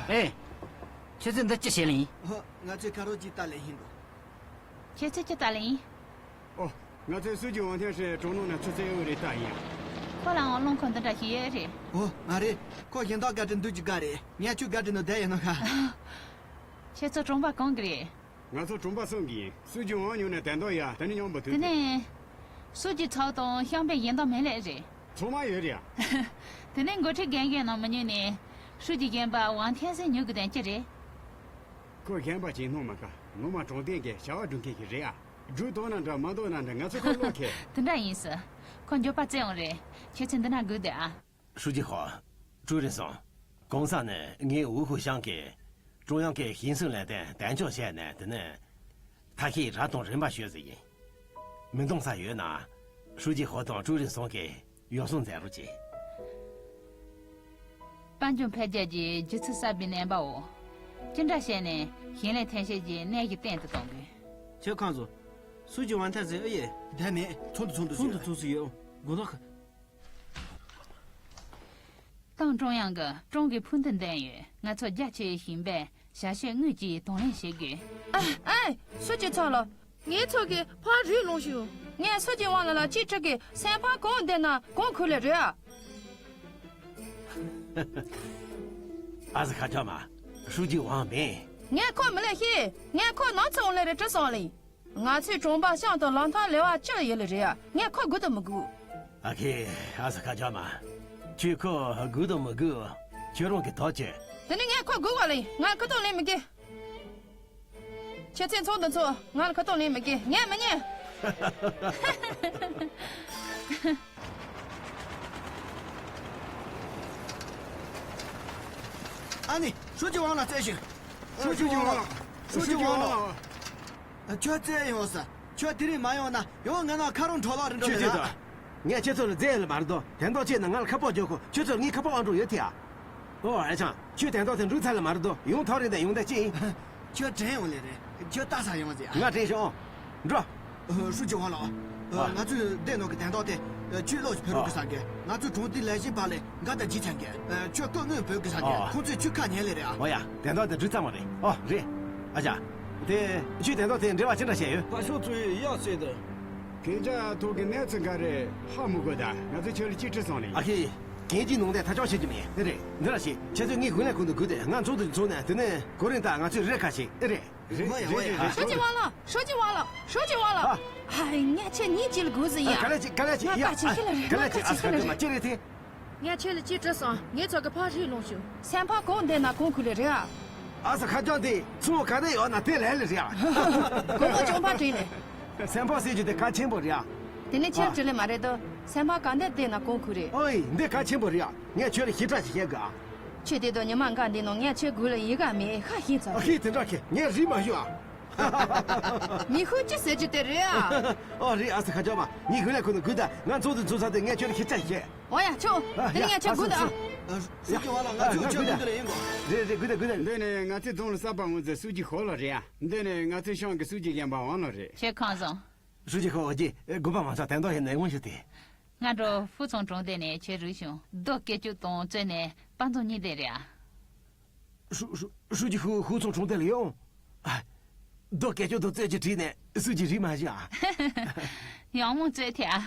ཨེ། ཁྱེད་ཚོས་འདི་ཅི་བྱེད་ལེ་ཡིན། ཨོ། ང་ཚོས་ཁ་རོག་ཅིག་ལྟ་ལེ་ཡིན་འགྲོ། ཁྱེད་ཚོས་ཅི་ལྟ་ལེ་ཡིན། ཨོ། ང་ཚོས་སུ་ཅི་ཝང་ཐེན་ཧྲེ་གྲོང་ནང་ན་ཆུ་ཚོད་ཡོད་རེད་ལྟ་ཡིན། ཁོ་ལའང་རླངས་འཁོར་འདི་འདྲ་ཞིག་ཡོད་རེད། ཨོ། མ་རེད། ཁོ་གཞན་དག་ག་དྲི་འདུག་ཅིག་ག་རེད། ངས་ཁྱོད་ག་དྲི་ནོ་བསྡད་ཡོད་ནོ་ཤ། ཁྱེད་ཚོ་གྲོང་པ་གང་གི་རེད། ང་ཚོ་གྲོང་པ་གསུམ་གི་ཡིན། སུ་ཅི་ཝང་ཉུང་ནས་དན་ཏོ་ཡ་ད་ནི་མཉམ་པོ་དུ། དེ་ནས། སུ་ཅི་ཚོགས་དང་ཤང་པའི་གཞན་དག་མེད་ལེ་རེད། ཚང་མ་ཡོད་རེད་ཡ། དེ་ནས་འགོ་ཁྲིད་རྒན་གཞོན་ནང་མི་ཉུང་ནས། སུ་ཅི་རྒན་པ་ཝང་ཐེན་སེ་ཉུ་གི་དན་ཅི་རེད། ཁོ་གཞན་པ་ཅིག་སྣང་མ་དཀའ། ངོ་མ་དྲང་བདེན་གྱི་བྱ་བ་སྒྲུབ་མཁན་ཞིག་རེད་ཨ། སྒྲུབ་ཐུབ་ན་འདྲ་མ་ཐུབ་ན་འདྲ་ང་ཚོ་ཁོ་བློ་ཁེལ། དེ་འདྲ་ཡིན་སི། ཁོ་མགྱོགས་པ་བཙལ་ཡོང་རེད། ཁྱེད་ཚོས་འདི་ན་སྒུག་བསྡད་ཨ། 书记好། 周仁松། གོང་ས་ནས་ངའི་ཝུ་ཧུ་ཤང་གིས་ཀྲུང་དབྱང་གི་ཞིང་སྲུང་ལས་དོན་གདན་འཇོག་བྱས་ནས་དེ་ནས་ཐ་ཤལ་རབ་དང་རིམ་པ་ཞུས་ཟིན་ཡིན། མི་འདང་ས་ཡོད་ན། 书记好དང་周仁松གིས་ཡོ་བསྲང་མཛད་རོགས་གྱིས། དཔལ་འབྱོར་འཕེལ་རྒྱས་ཀྱི་སྒྱུ་རྩལ་གསར་པའི་རྣམ་པའོ། ཅི་འདྲ་བྱས་ནས་ཞིང་ལས་ཐོན་སྐྱེད་ཀྱི་གནས་གཞི་བརྟན་དུ་གཏོང་དགོས། ཁྱེད་ཁོང་ཚོ། སུ་ཅི་ཝང་ཐེན་སེ་ཨེ་ཡེ། བསྡད་མེད། ཚོགས་འདུ་ཚོགས་འདུ་ཚོགས་འདུ་ཚོགས་སུ་ཡོད། དགོང་དག་ཏང་ཀྲུང་དབྱང་གིས་ཀྲུང་གི་ཕུགས་འདུན་འདོན་ཡོད། ང་ཚོ་རྒྱ་ཆེའི་ཞིང་པས་བྱ་སྤྱོད་དངོས་ཀྱིས་དང་ལེན་བྱེད་དགོས། ཨ། ཨེ། སུ་ཅི་ཚོགས་ལོ། ངའི་ཚོགས་ཀྱི་ཕར་རུས་ལོངས་ཤིག་ངས་སུ་ཅི་ཝང་ལ་ལ་ཅིག་ཁྲིད་ཀྱི་སེམས་ཕམ་གང་འདི་ན་གང་ཁུར་ལེ་རེད་ཨ། ཨ་ཟི་ཁ་ཅོ་མ། 书记ཝང་མིན། ངས་ཁོ་མི་ལེ་ཤེས། ངས་ཁོ་ནང་ཚོང་ལེ་རེ་བྲི་སོང་ལེ། ང་ཚོའི་གྲོང་པ་ཤང་དང་ལམ་ཐག་ལེ་བ་ཅི་ཡོད་ལེ་རེད་ཨ། ངས་ཁོ་སྒུག་དུ་མི་དགོས། ཨ་ཁེ། ཨ་ཟི་ཁ་ཅོ་མ། ཁྱོད་ཁོ་སྒུག་དང་མི་དགོས། ཁྱོད་རང་གི་ཐག་བཅད། དེ་ནི་ངས་ཁོ་སྒུག་བ་ལེ། ང་ཁ་ཏོང་ལེན་མི་དགོས། ཁྱེད་ཚོས་ཚོགས་འདུ་ཚོགས། ང་ལ་ཁ་ཏོང་ལེན་མི་དགོས། ངས་མི་ཉན། ཨ་ནི། 书记ཝང་ལ་བཙལ་ཞིག 书记ཝང་ལ། 书记ཝང་ལ། ཁྱོད་བཙལ་ཡོང་ས། ཁྱོད་དེ་རིང་མ་ཡོང་ན་ཡང་ང་ནང་ཁ་རོག་འགྲོ་ལོག་རེ་འགྲོ་ཁྱོད་ལེ་ལ། ཁྱོད་ད། ངས་ཁྱེད་ཚོ་ལ་རྫས་ལ་མ་རེད་དོ། དན་ཏོག་ཅེས་ན་ང་ལ་ཁ་པོ་རྒྱོབ་ཁོ། ཁྱོད་ཚོར་ངའི་ཁ་པོ་ཨང་འགྲོ་ཡོད་དེ་ཨ། ཨོ་ཨེ་ཆང་། ཁྱོད་དན་ཏོག་དེ་འགྲུལ་ཚར་ལ་མ་རེད་དོ། ཡོང་ཐོག་རེད་དེ་ཡོང་དེ་ཅི་ཡིན། ཁྱོད་དྲན་ཡོང་ལེ་རེད། ཁྱོད་ལྟ་ས་ཡོང་ཟེ་ཨ། ང་དྲན་ཤོག་ཨང་། འགྲོ། 书记ཝང་ལགས། ཨ། ང་ཚོས་བསྡད་ནོ་གི་དན་ཏོག་དེ། ཁྱོད་ལོག་ཕེ་རོ་གི་ས་གི། ང་ཚོས་གྲོང་སྡེ་ལས་བྱེད་པ་ལས་འགའ་དང་ཇི་ཆང་གི། ཁྱོད་སྐུ་དངོས་བོད་གི་ས་གི། ཨ། ཁོང་ཚོས་ཁྱོད་ཁ་ཉན་ལེ་རེད་ཨ། ཨོ་ཡ། དན་ཏོག་དེ་འགྲུལ་ཚར་མ་རེད། ཨོ་རེད། ཨ་ཅག་དེ། ཁྱོད་དེ་དང་དེ་འབྲེལ་བ་ཅི་འདྲ་བྱས་ཡོད། ཕ་ཤོག་ཚོས་ཡག་བྱས་ད། ཁྱེད་ཅག་ཐོག་གི་གནས་ཚུལ་འགའ་རེ་ཧ་མི་གོ་ད། ང་ཚོ་ཁྱོད་ལ་ཅིག་དྲི་སོང་ལེ། ཨ་ཁེ། གན་གྱི་ནང་དེ་ཐ་ཆོག་བྱེད་ཀྱི་མེད། ཨེ་རེད། འདི་ར་ཞིག་ཁྱེད་ཚོས་ངའི་དགུན་ལས་ཁུང་དུ་སྒུག་དེ་ང་ཚོགས་འདུ་ཚོགས་ནས་དེ་ནས་གོ་རིང་ད་ང་ཚོས་རེ་ཁ་ཞིག་ཨེ་རེད། རེད་རེད་རེད། 书记ཝང་ལགས། 书记ཝང་ལགས། 书记ཝང་ལགས། ཨ། ཨ། ངས་ཁྱེད་གཉིས་ཅིག་ལ་སྒུག་ཟིན་ཡ། ག་ལ་ཅི་ག་ལ་ཅི། ཡ། ག་ལ་ཅི་ཨ་ཟི་ཁ་ཅོ་མ་ཅི་རེད་དེ། ངས་ཁྱེད་ལ་ཅིག་དྲི་སོང་། ངའི་ཚོགས་ཀྱི་ཕར་རུས་ལོངས་ཤོག་སེམས་ཕམ་གང་འདི་ན་གང་ཁུར་ལེ་རེད་ཨ། ཨ་ཟི་ཁ་ཅོ་དེ་ཚོང་ག་དེ་ཡོད་ན་དེ་ལས་ལེ་རེད་ཨ། གོ་མོ་ཅོང་ཕ་དྲིན་ལེ། སེམས་ཕམ་ཟེར་རྒྱུ་དེ་གལ་ཆེན་པོ་རེད་ཨ། དེ་ནི་ཁྱེད་དྲིན་ལེ་མ་རེད་དོ། སེམས་ཕམ་གང་འདི་འདི་ན་གང་ཁུར་རེད། ཨོའི་འདི་གལ་ཆེན་པོ་རེད་ཨ། ངས་ཁྱོད་ལ་ཞིབ་ཕྲ་ཞིག་བཤད་དགོས་ཨ། ཁྱོད་དེ་དང་ཉི་མ་འགའ་འདི་ནང་ངས་ཁྱོད་སྒུག་ལ་ཡི་ག་མེད་ཤ་ཤིང་ཚ། ཨ་ཁི་དེ་འདྲ་ཁེ་ངས་རིག་མ་ཞུ་ཨ། ཉི་ཤུ་ཅི་ཟེར་རྒྱུ་དེ་རེད་ཨ། ཨོ་རེད་ཨ་ཟི་ཁ་ཅོ་མ། ངས་དགུན་ལས་ཁུ་ནས་སྒུག་ད། ང་ཚོགས་འདུ་ཚོགས་ས་དེ་ངས་ཁྱོད་ལ་ཞིབ་ཆ་ཞིག་བཤད། ཨོ་ཡ་ཁྱོད། ཨ་དེ་ནས་ཡ་ངས་ཁྱོད་ཨ་སྒུག་ད། ཨ་ཨ། 书记ཝང་ལགས། ང་ཚོས་ཁྱོད་སྒུག་ད་སྒུག་ད་ཡིན་གོ། རེད་རེད་སྒུག་ད་སྒུག་ད། འདི་ནས་ང་ཚོའི་རྫོང་ལ་གསར་པ་འོང་ཚེ་书记ཧོ་ལགས་རེད་ཨ། འདི་ནས་ང་ཚོའི་ཤང་གི་书记གཞོན་པ་ཝང་ལགས་རེད། ཁྱེད་ཁོང་བཟང་། 书记ཧོ་ཨོ་ཀྱི་དགོན་པ་མང་ཚོགས་དན་ཏོག་ཡིན་ནས་དབང་ཞུ་སྟེ། ང་འགྲོ་ཧྥུ་ཚང་གྲོང་སྡེ་ནས་ཁྱེད་རུ་བྱུང་། རྡོ་སྐེ་ཅུ་དང་བཙོས་ནས་པ་ཚང་གཉིས་ལྡན་རེད་ཨ། 书记ཧྥུ་ཧྥུ་ཚང་གྲོང་སྡེ་ལ་ཡོང་། ཨ། རྡོ་སྐེ་ཅུ་དང་བཙོས་ཀྱི་བྲིས་ནས་书记རིག་མ་ཞུ་ཨ། ཡང་མོ་བཙོས་ཐལ་ཨ།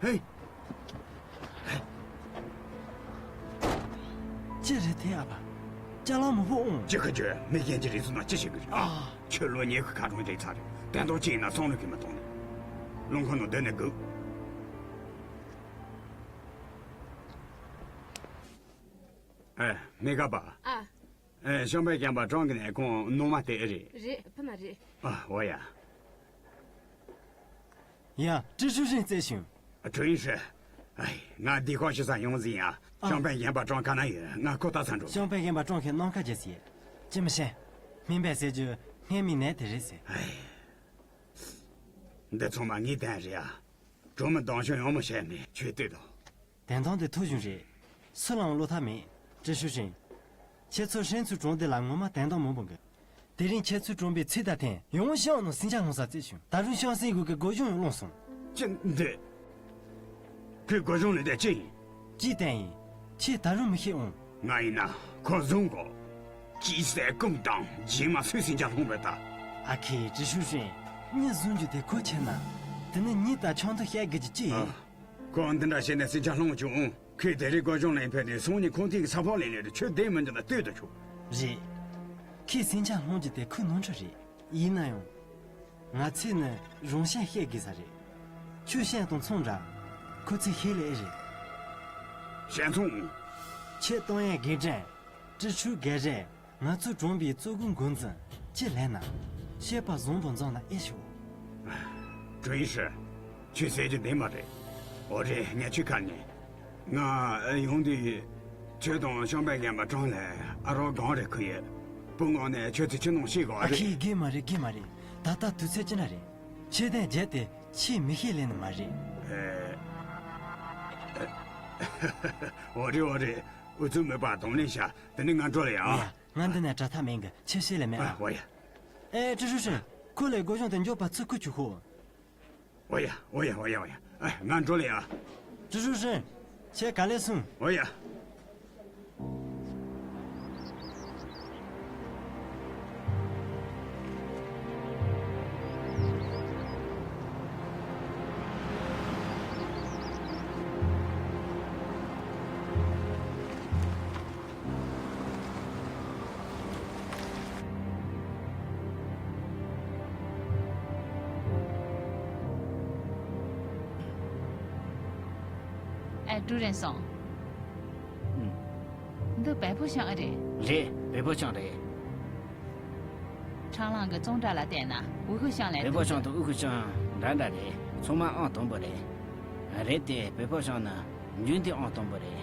ཧེ། ཅི་རེད་དེ་ཨ་ཕ། ཅ་ལག་མང་པོ་འོང་། ཅི་ཁ་ཁྱོད་མི་རྒན་གྱི་རིགས་ཚོ་ན་ཅི་བྱེད་གི་རེད་ཨ། ཨ། ཁྱོད་ལོ་ཉི་ཤུ་ཁ་གྲོང་རེད་ཚར་རེད། དན་ཏོག་ཅི་ཡིན་ན་བསམ་བློ་གི་མི་གཏོང་ནས། རླངས་འཁོར་ནང་སྡོད་ནས་སྒུག་ཨེ། མི་དགའ་པ། ཨ། ཨེ། ཤང་པའི་རྒན་པ་ཀྲང་གི་ནས་ཁོང་ནང་མ་དེ་ཨེ་རེད། རེད་ཕ་མ་རེད། ཨ། འོ་ཡ། ཡ། ཀྲི་ཧྲུའུ་ཧྲིན་བཙལ་བྱུང་། ཀྲུའུ་ཡིན་ཧྲི། ཨའི། ང་འདི་ཁོང་ཤི་ས་ཡོང་ཟིན་ཡ། ཨ། ཤང་པའི་རྒན་པ་ཀྲང་ག་ན་ཡོད། ང་ཁོ་ལྟ་ས་འགྲོ། ཤང་པའི་རྒན་པ་ཀྲང་གིས་ནམ་མཁའ་རྒྱས་ཟིན། ཅི་མི་ཤེས། སྨན་པས་ཟེར་རྒྱུ་སྔས་མའི་ནད་དེ་རེད་ཟེར། ཨའི། འདི་ཚང་མ་ངའི་དོན་རེད་ཨ། གྲོང་མི་སྡང་ཞོ་ཡོང་མི་བྱས་མེད་ཁྱོད་ལྟོས་དང་། དན་ཏོང་དེ་ཐུག་བྱུང་རེད། སུ་ལའང་བློ་ཐབས་མེད། ཀྲི་ཧྲུའུ་ཧྲིན། ཁྱེད་ཚོ་ཧྲེན་ཚུའུ་གྲོང་སྡེ་ལ་ངོ་མ་དན་ཏོང་མང་པོ་འགོས། དེ་རིང་ཁྱེད་ཚོའི་གྲོང་པའི་ཚེ་ད་ཐེངས་ཡང་ཤང་ནང་ཟིང་ཆ་སློང་ས་བཙལ་བྱུང་། ད་རུང་ཤང་སྲིད་གུ་གི་སྒོ་གཞུང་ཡང་བླངས་སོང་། ཅི་འདི། ཁོས་སྒོ་གཞུང་ལས་དེ་ཅི་ཡིན། ཅི་བསྟན་ཡིན། ཁྱེད་ད་རུང་མི་ཤེས་འོང་། ང་ཡིན་ན་ཁོ་བཟུང་གོ། ཅི་ཟེར་ཀུམ་དང་རྗེས་མ་སུས་ཟིང་ཆ་སློང་བས་ད། ཨ་ཁེ་ཀྲི་ཧྲུའུ་ཧྲིན། མྱི་བཟུང་རྒྱུ་དེ་ཁོ་ཁྱེད་ན། དེ་ནི་ཉིད་ད་ཆང་དུ་བཤད་དགོས་ཀྱི་ཅི་ཡིན། ཨ། ཁོ་འདི་འདྲ་བྱས་ནས་ཟིང་ཆ་སློང་བྱུང་། ཁོས་དེ་རིང་སྒོ་གཞུང་ལ་ཕེབས་ཏེ་སང་ཉིན་ཁོང་ཐིག་གི་ས་ཕོག་ལེན་ལེ་རུ་ཁྱོད་བསྡད་མི་འདུག་ན་ལྟོས་དུ་ཆུག་རེད། ཁོས་ཟིང་ཆ་སློང་རྒྱུ་དེ་ཁོའི་ནོར་འཁྲུལ་རེད། ཡིན་ན་ཡང་། ང་ཚོས་ནི་རང་ཤན་བཤད་དགོས་ས་རེད། ཁྱོད་ཤན་དང་མཚུངས་འདྲ། ཁོ་ཚོས་ཤེས་ལེ་ཨེ་རེད། ཤན་མཚུངས། ཁྱེད་གཏོང་ཡས་དགེ་ཀྲན། ཀྲི་ཧྲུའུ་རྒན་རེད། ང་ཚོའི་གྲོང་པའི་གཙོ་བོའི་འགོ་འཛིན་ཅི་ལན་ན། བཤད་པ་བཟང་པོ་འཛོམས་ན་ཨེ་ཤོག་ཀྲུའུ་ཡི་ཧྲི། ཁྱོད་ཟེར་རྒྱུ་བདེན་པ་རེད། འོ་རེད། ངས་ཁྱོད་ཁ་ནས། ང་ཡོང་དུས། ཁྱོད་དང་ཤང་པའི་རྒན་པ་ཀྲང་ལ་ཨ་རོགས་གང་རེད་ཁུ་ཡོད། བུ་ངོ་ནས་ཁྱོད་ཚོས་ཅི་གནང་ཤེས་གོ་ཨ་ཨ་རེད། ཁེ་དགེ་མ་རེད། དགེ་མ་རེད། ད་ལྟ་དུས་ཚོད་ཅི་འདྲ་རེད། ཁྱེད་དང་བརྒྱད་དེ་ཆེས་མི་ཤེས་ལེ་ནི་མ་རེད། ཨེ། འོ་རེད་འོ་རེད། ཨུ་ཚུགས་མེད་པ་གདོང་ལེན་བྱ། དེ་ནི་ང་འགྲོ་ལེ་ཡ། ཡ། ང་འདི་ནས་དྲ་ཐག་མེད་གི་ཆེ་ཤེས་ལེ་མེད་ཨ། ཨ་འོ་ཡ། ཨེ་ཀྲི་ཧྲུའུ་ཧྲིན། ཁོ་ལས་སྒོ་གཞུང་དེ་མགྱོགས་པ་ཚུར་ཁུར་བཅུག་ཤོག་འོ་ཡ་འོ་ཡ་འོ་ཡ་འོ་ཡ། ཨ་ང་འགྲོ་ལེ་ཡ། ཀྲི་ཧྲུའུ་ཧྲིན། ཁྱེད་ག་ལེ་སོང་། འོ་ཡ། ཨ། ཀྲུའུ་རེན་སོང་། ཨུམ། འདི་བལ་པོ་ཤང་ཨེ་རེད། རེད། བལ་པོ་ཤང་རེད། ཁྲང་ལང་གི་ཙོང་ཀྲ་ལ་བལྟས་ན་ཝུ་ཧུ་ཤང་ལས། བལ་པོ་ཤང་དང་ཝུ་ཧུ་ཤང་འདྲ་འདྲ་རེད། ཚང་མ་ཨང་དང་པོ་རེད། རེད་དེ་བལ་པོ་ཤང་ནི་འཇོན་ཐང་ཨང་དང་པོ་རེད།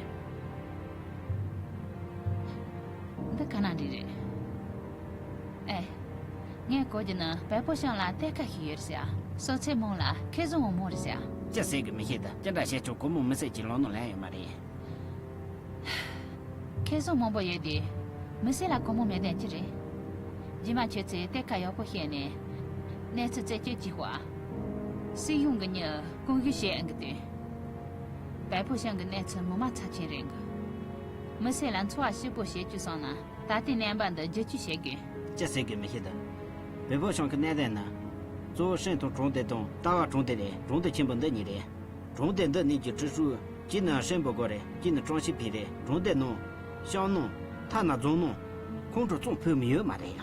འདི་ག་ན་འདྲི་རེད། ཨེ། ངས་གོ་རྒྱུ་ན་བལ་པོ་ཤང་ལ་གཏེར་ཁ་ཞིག་ཡོད་ཟེར། སོ་ཚེ་མོང་ལ་ཁེ་བཟང་བ་མོ་རེད་ཟེར། ཅི་ཟེར་གི་མི་ཤེས་ད། ཅི་འདྲ་བཤད་ཆོག་གོ་མོ་མི་སེར་གྱི་ལོ་ནོ་ལན་ཡོད་མ་རེད། ཁེ་བཟང་མང་པོ་ཡོད་དེ། མི་སེར་ལ་གོ་མོ་མེད་དོན་ཅི་རེད། རྗེས་མ་ཁྱོད་ཚོས་གཏེར་ཁ་ཡག་པོ་བཤད་ནས། གནས་ཚུལ་རྩད་གཅོད་བྱེད་དགོས་ཨ། སྲིད་གཞུང་གི་མྱི་དཀོན་ཞུ་བྱེད་ཨང་གི་དུས། བལ་པོ་ཤང་གི་གནས་ཚུལ་ངོ་མ་ཚབས་ཆེན་རེད་གི། མི་སེར་ལ་འཚོ་བ་སྐྱིད་པོ་བྱེད་རྒྱུ་བསམ་ན་ད་ལྟའི་གནས་བབ་འདི་བསྒྱུར་བཅོས་བྱེད་དགོས། ཅི་ཟེར་གི་མི་ཤེས་ད། བལ་པོ་ཤང་གི་གནད་དོན་ནི། གཙོ་བོ་ཧྲེང་ཐུང་གྲོང་སྡེ་དང་ཏ་བ་གྲོང་སྡེ་རེད། གྲོང་སྡེ་ཆེན་པོ་འདི་གཉིས་རེད། གྲོང་སྡེ་འདི་གཉིས་ཀྱི་ཀྲི་ཧྲུའུ། གཅིག་ནི་ཧྲེང་པོ་གོ་རེད། གཅིག་ནི་ཀྲང་ཤི་ཕིན་རེད། གྲོང་སྡེ་ནང་། ཤང་ནང་། ཐ་ན་རྫོང་ནང་། ཁོང་ཁྲོ་གཙང་ཕུད་མི་ཡོད་མ་རེད་ཡ།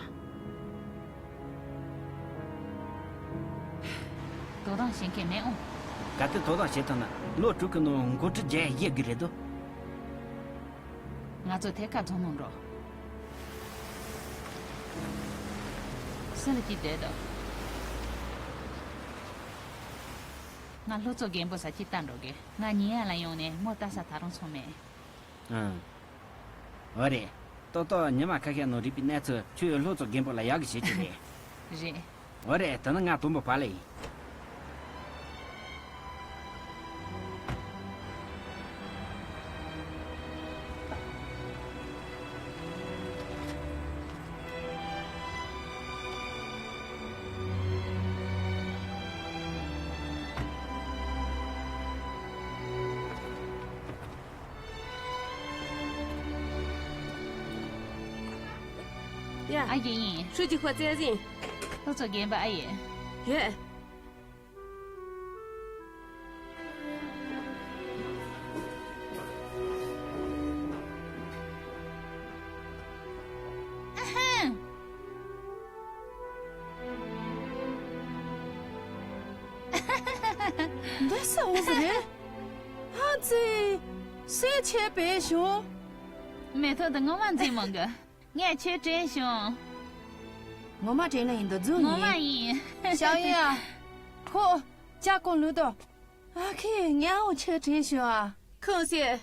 དོ་དམ་བྱེད་མཁན་མེད་འོང་། གལ་ཏེ་དོ་དམ་བྱེད་ཐུབ་ན་ལོ་དྲུག་གི་ནང་འགོ་ཁྲིད་བརྒྱ་ཡ་བཞི་གི་རེད་དོ། ང་ཚོ་ཐད་ཀར་རྫོང་ནང་འགྲོ། སུ་ལ་ཅི་བསྡད་དོ། ང་སློབ་གཙོ་རྒན་པོ་ས་ཅི་ལྟ་འགྲོ་གི། ང་ཉིན་ཡ་ལ་ཡོང་ནས་མོ་ལྟ་ས་ད་རུང་སོང་མེད། ཨང་། འོ་རེད། ཏོག་ཏོག་ཉི་མ་ཁ་ཤས་ནང་རིག་པའི་གནས་ཚུལ་ཁྱོད་སློབ་གཙོ་རྒན་པོ་ལ་ཡག་གི་བྱེད་ཀྱི་རེད། རེད། འོ་རེད། དེ་ནི་ང་དུམ་བུ་བ་ལ་ཡིན། ཡ། ཨ་ཡེ་ཡིན། ཧྲུའུ་ཅི་ཧོ་བཙལ་ཟིན། ལྷོ་ཚོ་རྒན་པ་ཨ་ཡེ། ཡོད། ཨ་ཧ། འདི་ས་འོ་ཟི་རེད། ཧ་ཙི། སེ་ཆེ་པེ་ཞོ། མེ་ཏོག་འདི་ངོ་མ་མཛེས་མོ་གི། ངས་ཁྱོད་དྲན་བྱུང་། ངོ་མ་དྲན་ལེ་ཡིན་འདུག་རྫུན་ངོ་མ་ཡིན། ཡིན། ཞའོ་ཡ། ཁོ། ཅ་ཀོ་ལུ་དོ། ཨ་ཁེ་ངའང་ཁྱོད་དྲན་བྱུང་ཨ། ཁོང་ཟེར།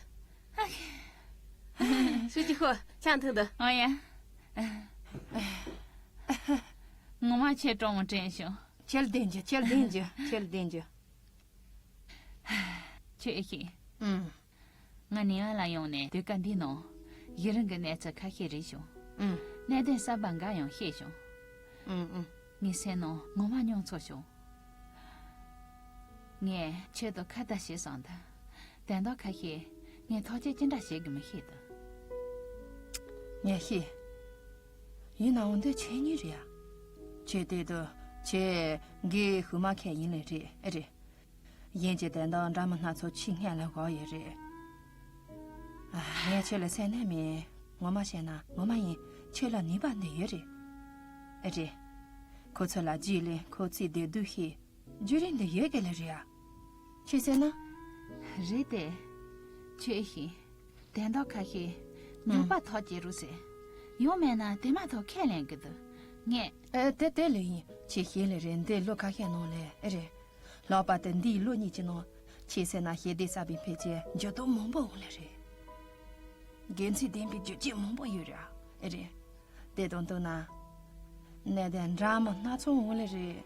ཨ་ཁེ། ཧྲུའུ་ཅི་ཧོ་ཆང་འཐུང་དོ། ཨོ་ཡ། ངོ་མ་ཁྱོད་གྲོགས་མོ་དྲན་བྱུང་། ཁྱེད་བདེན་རྒྱུ། ཁྱེད་བདེན་རྒྱུ། ཁྱེད་བདེན་རྒྱུ། ཁྱོད་ཨེ་ཤེས། ཨུམ། ང་ནེ་ཨན་ལ་ཡོང་ནས་སྡོད་སྐབས་འདི་ནང་ཡུན་རིང་གི་གནས་ཚུལ་ཁ་ཤས་རིག་བྱུང་། ཨུམ། གནད་དོན་གསར་པ་འགའ་ཡང་ཤེས་བྱུང་། ཨུམ་ཨུམ། ངའི་སེམས་ནང་ངོ་མ་མྱོང་ཚོར་བྱུང་། ངས་ཁྱོད་དང་ཁ་བརྡ་བྱས་སོང་ད། དོན་དག་ཁ་ཤས་ངས་ཐག་གཅོད་ཅི་འདྲ་བྱེད་དགོས་མི་ཤེས་ད། ངས་ཤེས། ཡིན་ནའང་འདི་ཁྱེད་ཉིད་རེད་ཡ། ཁྱེད་དེ་དུ་ཁྱེད་འགའི་ཧུ་མ་ཁད་ཡིན་ལེ་རེད་ཨེ་རེད། གཞན་གྱི་དོན་དག་འདྲ་མི་སྣ་ཚོ་ཁྱེད་སྔོན་ལ་གོ་ཡོད་རེད། ཨ། ངས་ཁྱོད་ལ་སེམས་ནས་མིན། ངོ་མ་བཤད་ན་ངོ་མ་ཡིན། ཁྱོད་ལ་ནུས་པ་འདི་ཡོད་རེད། ཨེ་རེད། ཁོ་ཚོ་ལ་རྗེས་ལས་ཁོ་ཚོའི་བདེ་སྡུག་ཤེས། བརྒྱུད་རིམ་འདི་ཡོད་གི་ལེ་རེད་ཡ། ཁྱེད་ཟེར་ན། རེད་དེ། ཁྱོད་ཤེས། དོན་དག་ཁ་ཤས་ངན་པ་ཐག་བཅད་རུ་ཟེར། ཡང་མེད་ན་དེ་མ་ཐག་ཁས་ལེན་གི་འདུག་ངས། ཨེ་དེ་དེ་ལོས་ཡིན། ཁྱེད་ཤེས་ལེ་རེད། འདི་ལོ་ཁ་ཤས་ནང་ལས་ཨེ་རེད། ལྷག་པར་དུ་འདིའི་ལོ་གཉིས་ཀྱི་ནང་ཁྱེད་ཟེར་ན་ཞི་བདེ་གསར་པའི་འཕེལ་རྒྱས་འགྱུར་ལྡོག་མང་པོ་འོང་ལེ་རེད། དགེ་མཚན་ལྡན་པའི་རྒྱུ་རྐྱེན་མང་པོ་ཡོད་རེད་ཨེ་རེད། དེ་དང་བསྟུན་ན། གནད་དོན་འདྲ་མི་སྣ་ཚོགས་འོང་ལེ་རེད།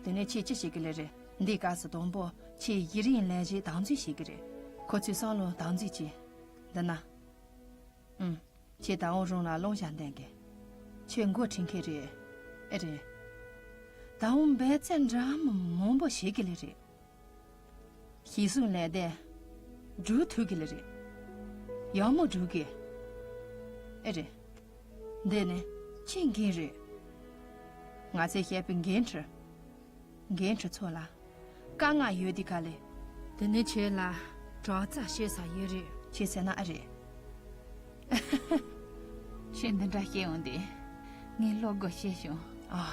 དེ་ནས་ཁྱེད་ཅི་བྱེད་ཀྱི་ལེ་རེད། འདིའི་སྐབས་སུ་དང་པོ་ཁྱེད་གཞི་རིམ་ལས་གཞི་དམ་འཛིན་བྱེད་ཀྱི་རེད། ཁོ་ཚོའི་བསམ་བློ་དམ་འཛིན་བྱེད། འདི་ན། ཨུམ། ཁྱེད་ད་འོང་རང་ལ་བླང་བྱ་འདོན་གི། ཁྱེད་འགོ་ཁྲིད་མཁན་རེད། ཨེ་རེད། ད་འོང་འབད་བརྩོན་འདྲ་མི་མང་པོ་བྱེད་ཀྱི་ལེ་རེད། ཞིག་གསུམ་ལས་དེ། སྒྲུབ་ཐུབ་ཀྱི་ལེ་རེད། ཡག་མོ་སྒྲུབ་ཀྱི། ཨེ་རེད། འདི་ནི་ཁྱེད་འགན་རེད། ང་ཚོས་བཤད་པའི་འགན་འཁྲི། འགན་འཁྲི་ཚོ་ལ། དཀའ་ངལ་ཡོད་དུས་ག་ལེ། དེ་ནི་ཁྱོད་ལ་དྲག་རྩལ་ཤེས་ས་ཡོད་རེད། ཁྱེད་ཟེར་ན་ཨེ་རེད། ཁྱེད་འདི་འདྲ་བཤད་འོང་དུས། ངའི་བློ་སྒོ་ཕྱེ་བྱུང་། ཨ།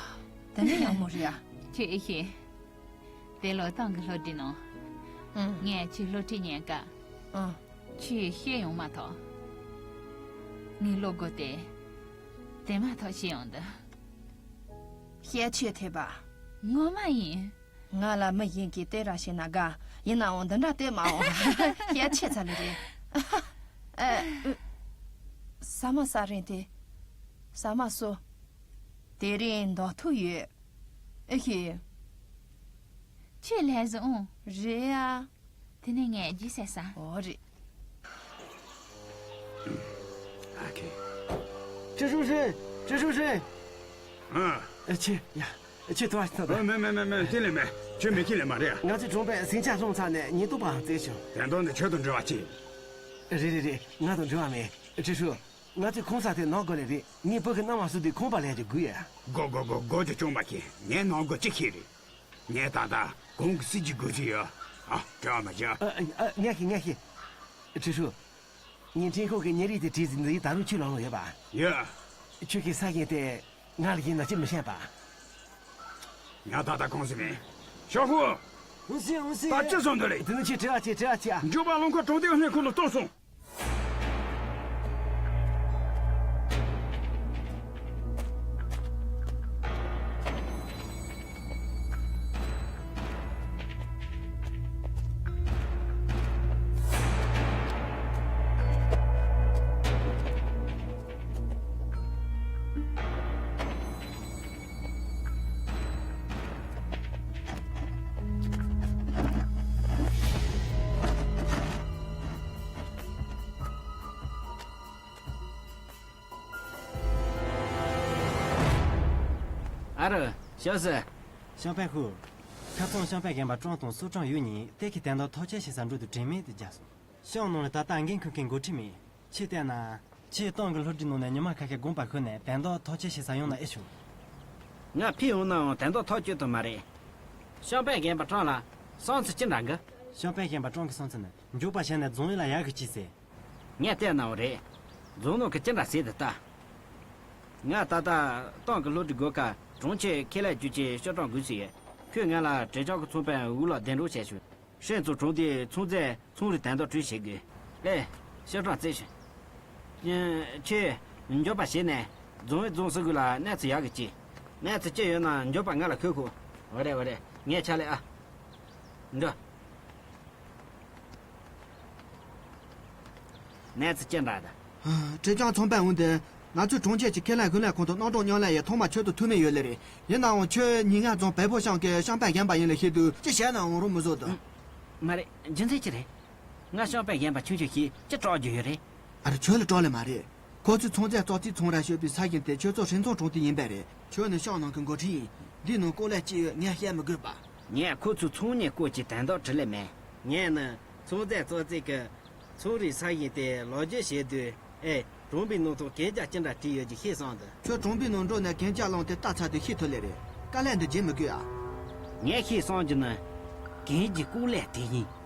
དེ་ནི་ཡག་མོ་རེད་ཨ། ཁྱེད་ཨེ་ཤེས། དེ་ལོ་ཏང་གི་སློབ་གྲྭའི་ནང་། ཨང་། ངས་ཁྱོད་སློབ་ཁྲིད་ཉན་སྐབས། ཨང་། ཁྱོད་བཤད་ཡོང་མ་ཐག་ངའི་བློ་སྒོ་དེ། དེ་མ་ཐག་ཕྱེ་ཡོང་འདུག་བཤད་ཆོས་ཐེབས་པ། ངོ་མ་ཡིན། ང་ལ་མི་གཞན་གྱིས་བལྟས་ར་བཤད་ན་དགའ། ཡིན་ནའང་འདི་འདྲ་བལྟས་མ་འོང་། བཤད་ཆོས་ཚ་ལེ་རེད། ཨ། ཨུ། ཟ་མ་ཟ་རན་དེ། ཟ་མ་ཟོ། དེ་རིང་འདོགས་ཐུག་ཡོད། ཨེ་ཤེས། ཁྱོད་ལས་བཟང་། རེད་ཡ། དེ་ནས་ངས་རྗེས་ཟེར་ས། འོ་རེད། ཨ་ཁེ། ཁྲི་ཧྲུའུ་ཧྲེང་། ཁྲི་ཧྲུའུ་ཧྲེང་། ཨ། ཨ་ཁྱེད་ཡ། ཁྱེད་ཐུག་པ་ཐུག་ཨ། མེད་མེད་མེད་མེད། དེ་ལས་མེད། ཁྱོད་མི་ཁྱེད་ལས་མ་རེད་ཨ། ང་ཚོའི་གྲོང་པས་ཟིང་ཆ་སློང་ཚར་ནས་ཉེན་རྟོག་པའང་བཙལ་བྱུང་། དོན་དག་འདི་ཁྱོད་དང་འབྲེལ་བ་ཅི། རེད་རེད་རེད། ང་དང་འབྲེལ་བ་མེད། ཁྲི་ཧྲུའུ། ང་ཚོས་ཁང་གསར་དེ་ནག་དགོས་ལེ་རེད། ངས་བུ་གི་མནའ་མ་བསུ་དུས་ཁང་པ་ལེན་རྒྱུ་དགོས་ཡ། དགོས་དགོས་དགོས། དགོས་ཀྱི་ཅུང་མ་ཁྱེད། ངས་ནག་དགོས་ཅི་ཁྱེད་རེད། ངས་ད་ལྟ་གོང་གི་སྲིད་ཇུས་དགོས་ཀྱི་ཡོད། ཨ། བྲེལ་བ་མ་བྱེད་ཨ། ཨ། ཨ། ངས་ཤེས། ངས་ཤེས། ཁྲི་ཧྲུའུ། ངས་འཕྲིན་ཁང་གི་ཉིན་རེའི་དེ་བྲིས་ཟིན་འདི་ད་རུང་ཁྱོད་ལོག་ལོག་ཡོད་པ། ཡོད། ཁྱོད་ཀྱི་ས་ཞིང་དེ་ང་ལ་ཡིན་ན་ཅི་མི་ཤེས་པ། ང་ད་ལྟ་གང་ཟིན་མིན། ཤོག་ཧུ། འུན་སི། འུན་སི། ད་ཅི་སོང་འདི་རེད། དེ་ནི་ཁྱོད་བྲེལ་བ་ཆེ། བྲེལ་བ་ཆེ་ཨ། མགྱོགས་པ་རླངས་འཁོར་གྲོང་སྡེའི་སྣེ་ཁུལ་ལ་གཏོང་སོང་། ཨ་རོ། ཤོག་ཟེར། ཤང་པན་ཧུ། ཁ་ཚང་ཤང་པན་རྒན་པ་ཀྲང་དང་སུ་ཀྲང་ཡུས་གཉིས་གཏེར་གྱི་དོན་དག་ཐག་གཅོད་བྱེད་ས་འགྲོ་དུས་དྲན་མེད་དུ་བརྒྱབ་སོང་། ཤང་ནང་ལ་ད་ལྟ་འགན་འཁུར་མཁན་འགོ་ཁྲིད་མེད། ཁྱེད་བལྟས་ན། ཁྱེད་ཏང་གི་སློབ་གྲྭའི་ནང་ནས་ཉི་མ་ཁ་ཤས་དགོངས་པ་ཁུར་ནས་དོན་དག་ཐག་གཅོད་བྱེད་ས་ཡོང་ན་ཨེ་ཆོག་ང་ཕེབས་འོང་ནའང་དོན་དག་ཐག་གཅོད་ཐུབ་མ་རེད། ཤང་པན་རྒན་པ་ཀྲང་ལ་བསམ་ཚུལ་ཅི་འདྲ་འགི། ཤང་པན་རྒན་པ་ཀྲང་གི་བསམ་ཚུལ་ནི་མགྱོགས་པ་བྱས་ནས་རྫོང་ཡུལ་ལ་ཡར་གི་ཅིག་ཟེར། ངས་བལྟས་ནའང་རེད། རྫོང་ནང་གི་ཅི་འདྲ་ཟེར་དེ་ལྟ། ང་ད་ལྟ་ཏང་གི་སློབ་ཕྲུག་དགོས་ཀ་གྲོང་ཁྱེར་ཁེ་ལས་བརྒྱུད་ཀྱི་ཤོག་གྲངས་དགོས་སུ་ཡོད། ཁོས་ང་ལ་བྲེ་ལྕག་གི་ཚོང་དཔོན་འུ་ལགས་གདན་འདྲེན་བྱས་བྱུང་། ཧྲེང་ཙུའུ་གྲོང་སྡེའི་ཚོང་རྫས་ཚོང་རིགས་དོན་དག་གྲོས་བྱེད་དགོས། ལེ། ཤོག་གྲངས་བཙལ་བྱུང་། ཁྱོད་མགྱོགས་པ་བྱས་ནས་རྫོང་ཡུལ་རྫོང་སྲིད་གུ་ལ་གནས་ཚུལ་ཡག་གི་ཅི། གནས་ཚུལ་ཅི་ཡོད་ན་མགྱོགས་པ་ང་ལ་ཤོད་ཁོ། འོ་རེད་འོ་རེད། ངས་ཕྱག་ལས་ཨ། འགྲོ། གནས་ཚུལ་ཅི་འདྲ་ད། ཀྲེ་ཅང་ཚོང་པ་འོང་དེ། ང་ཚོའི་གྲོང་ཁྱེར་གྱི་ཁེ་ལས་ཁུ་ལས་ཁོང་དུ་སྣང་གྲོགས་མཉམ་ལས་ཡི་ཐོག་མ་ཁྱོད་དུ་ཐུག་མེད་ཡོད་ལེ་རེད། ཡིན་ནའང་ཁྱོད་ཉིན་ངན་རྫོང་བལ་པོ་ཤང་གི་ཤང་པ་རྒན་པ་ཡིན་ལེ་ཤེས་དུས་ཅི་བྱས་ནའང་རུང་མི་བཟོ་དུ། མ་རེད། རྒྱུ་མཚན་ཅི་རེད། ང་ཤང་པ་རྒན་པ་ཆུང་ཆུང་ཞིག་ཅི་སྐྲག་རྒྱུ་ཡོད་རེད། ཨ་རེ་ཁྱོད་ལ་སྐྲག་ལེ་མ་རེད། ཁོ་ཚོས་ཚོང་རྫས་བཙོག་རྩིས་ཚོང་ར་ཞོད་པའི་ས་ཞིང་དེ་ཁྱོད་ཚོ་ཧྲིན་ཚང་གྲོང་སྡེ་ཡིན་པས་རེད། ཁྱོད་ནི་ཤང་ནང་གི་འགོ་ཁྲིད་ཡིན། འདིའི་ནང་བཀོད་ལས་ཅི་ཡོད་ངས་བཤད་མི་དགོས་པ། ངས་ཁོ་ཚོའི་ཚོང་གཉེར་སྐོར་གྱི་དོན་དག་དྲིས་ལན་མེད། ངས་ནི་ཚོང་རྫས་བཙོག་རྩིས་ཀྱི་ཚོང་རའི་ས་ཞིང་དེ་ལོ་རྒྱུས་བཤད་དུས། ཨེ། གྲོང་པའི་ནང་ཐོག་གན་རྒྱ་ཅི་འདྲ་བྲིས་ཡོད་ཀྱི་ཤེས་སོང་དུ། ཁྱོད་གྲོང་པའི་ནང་འགྲོ་ནས་གན་རྒྱ་བླངས་ཏེ་ལྟ་ཚར་དུས་ཤེས་ཐུབ་ལེ་རེད། དཀའ་ལས་འདི་བརྗེད་མི་དགོས་ཨ། ངས་ཤེས་སོང་རྒྱུ་ནི། གན་གྱི་བཀོད་ལས་དེ་ཡིན།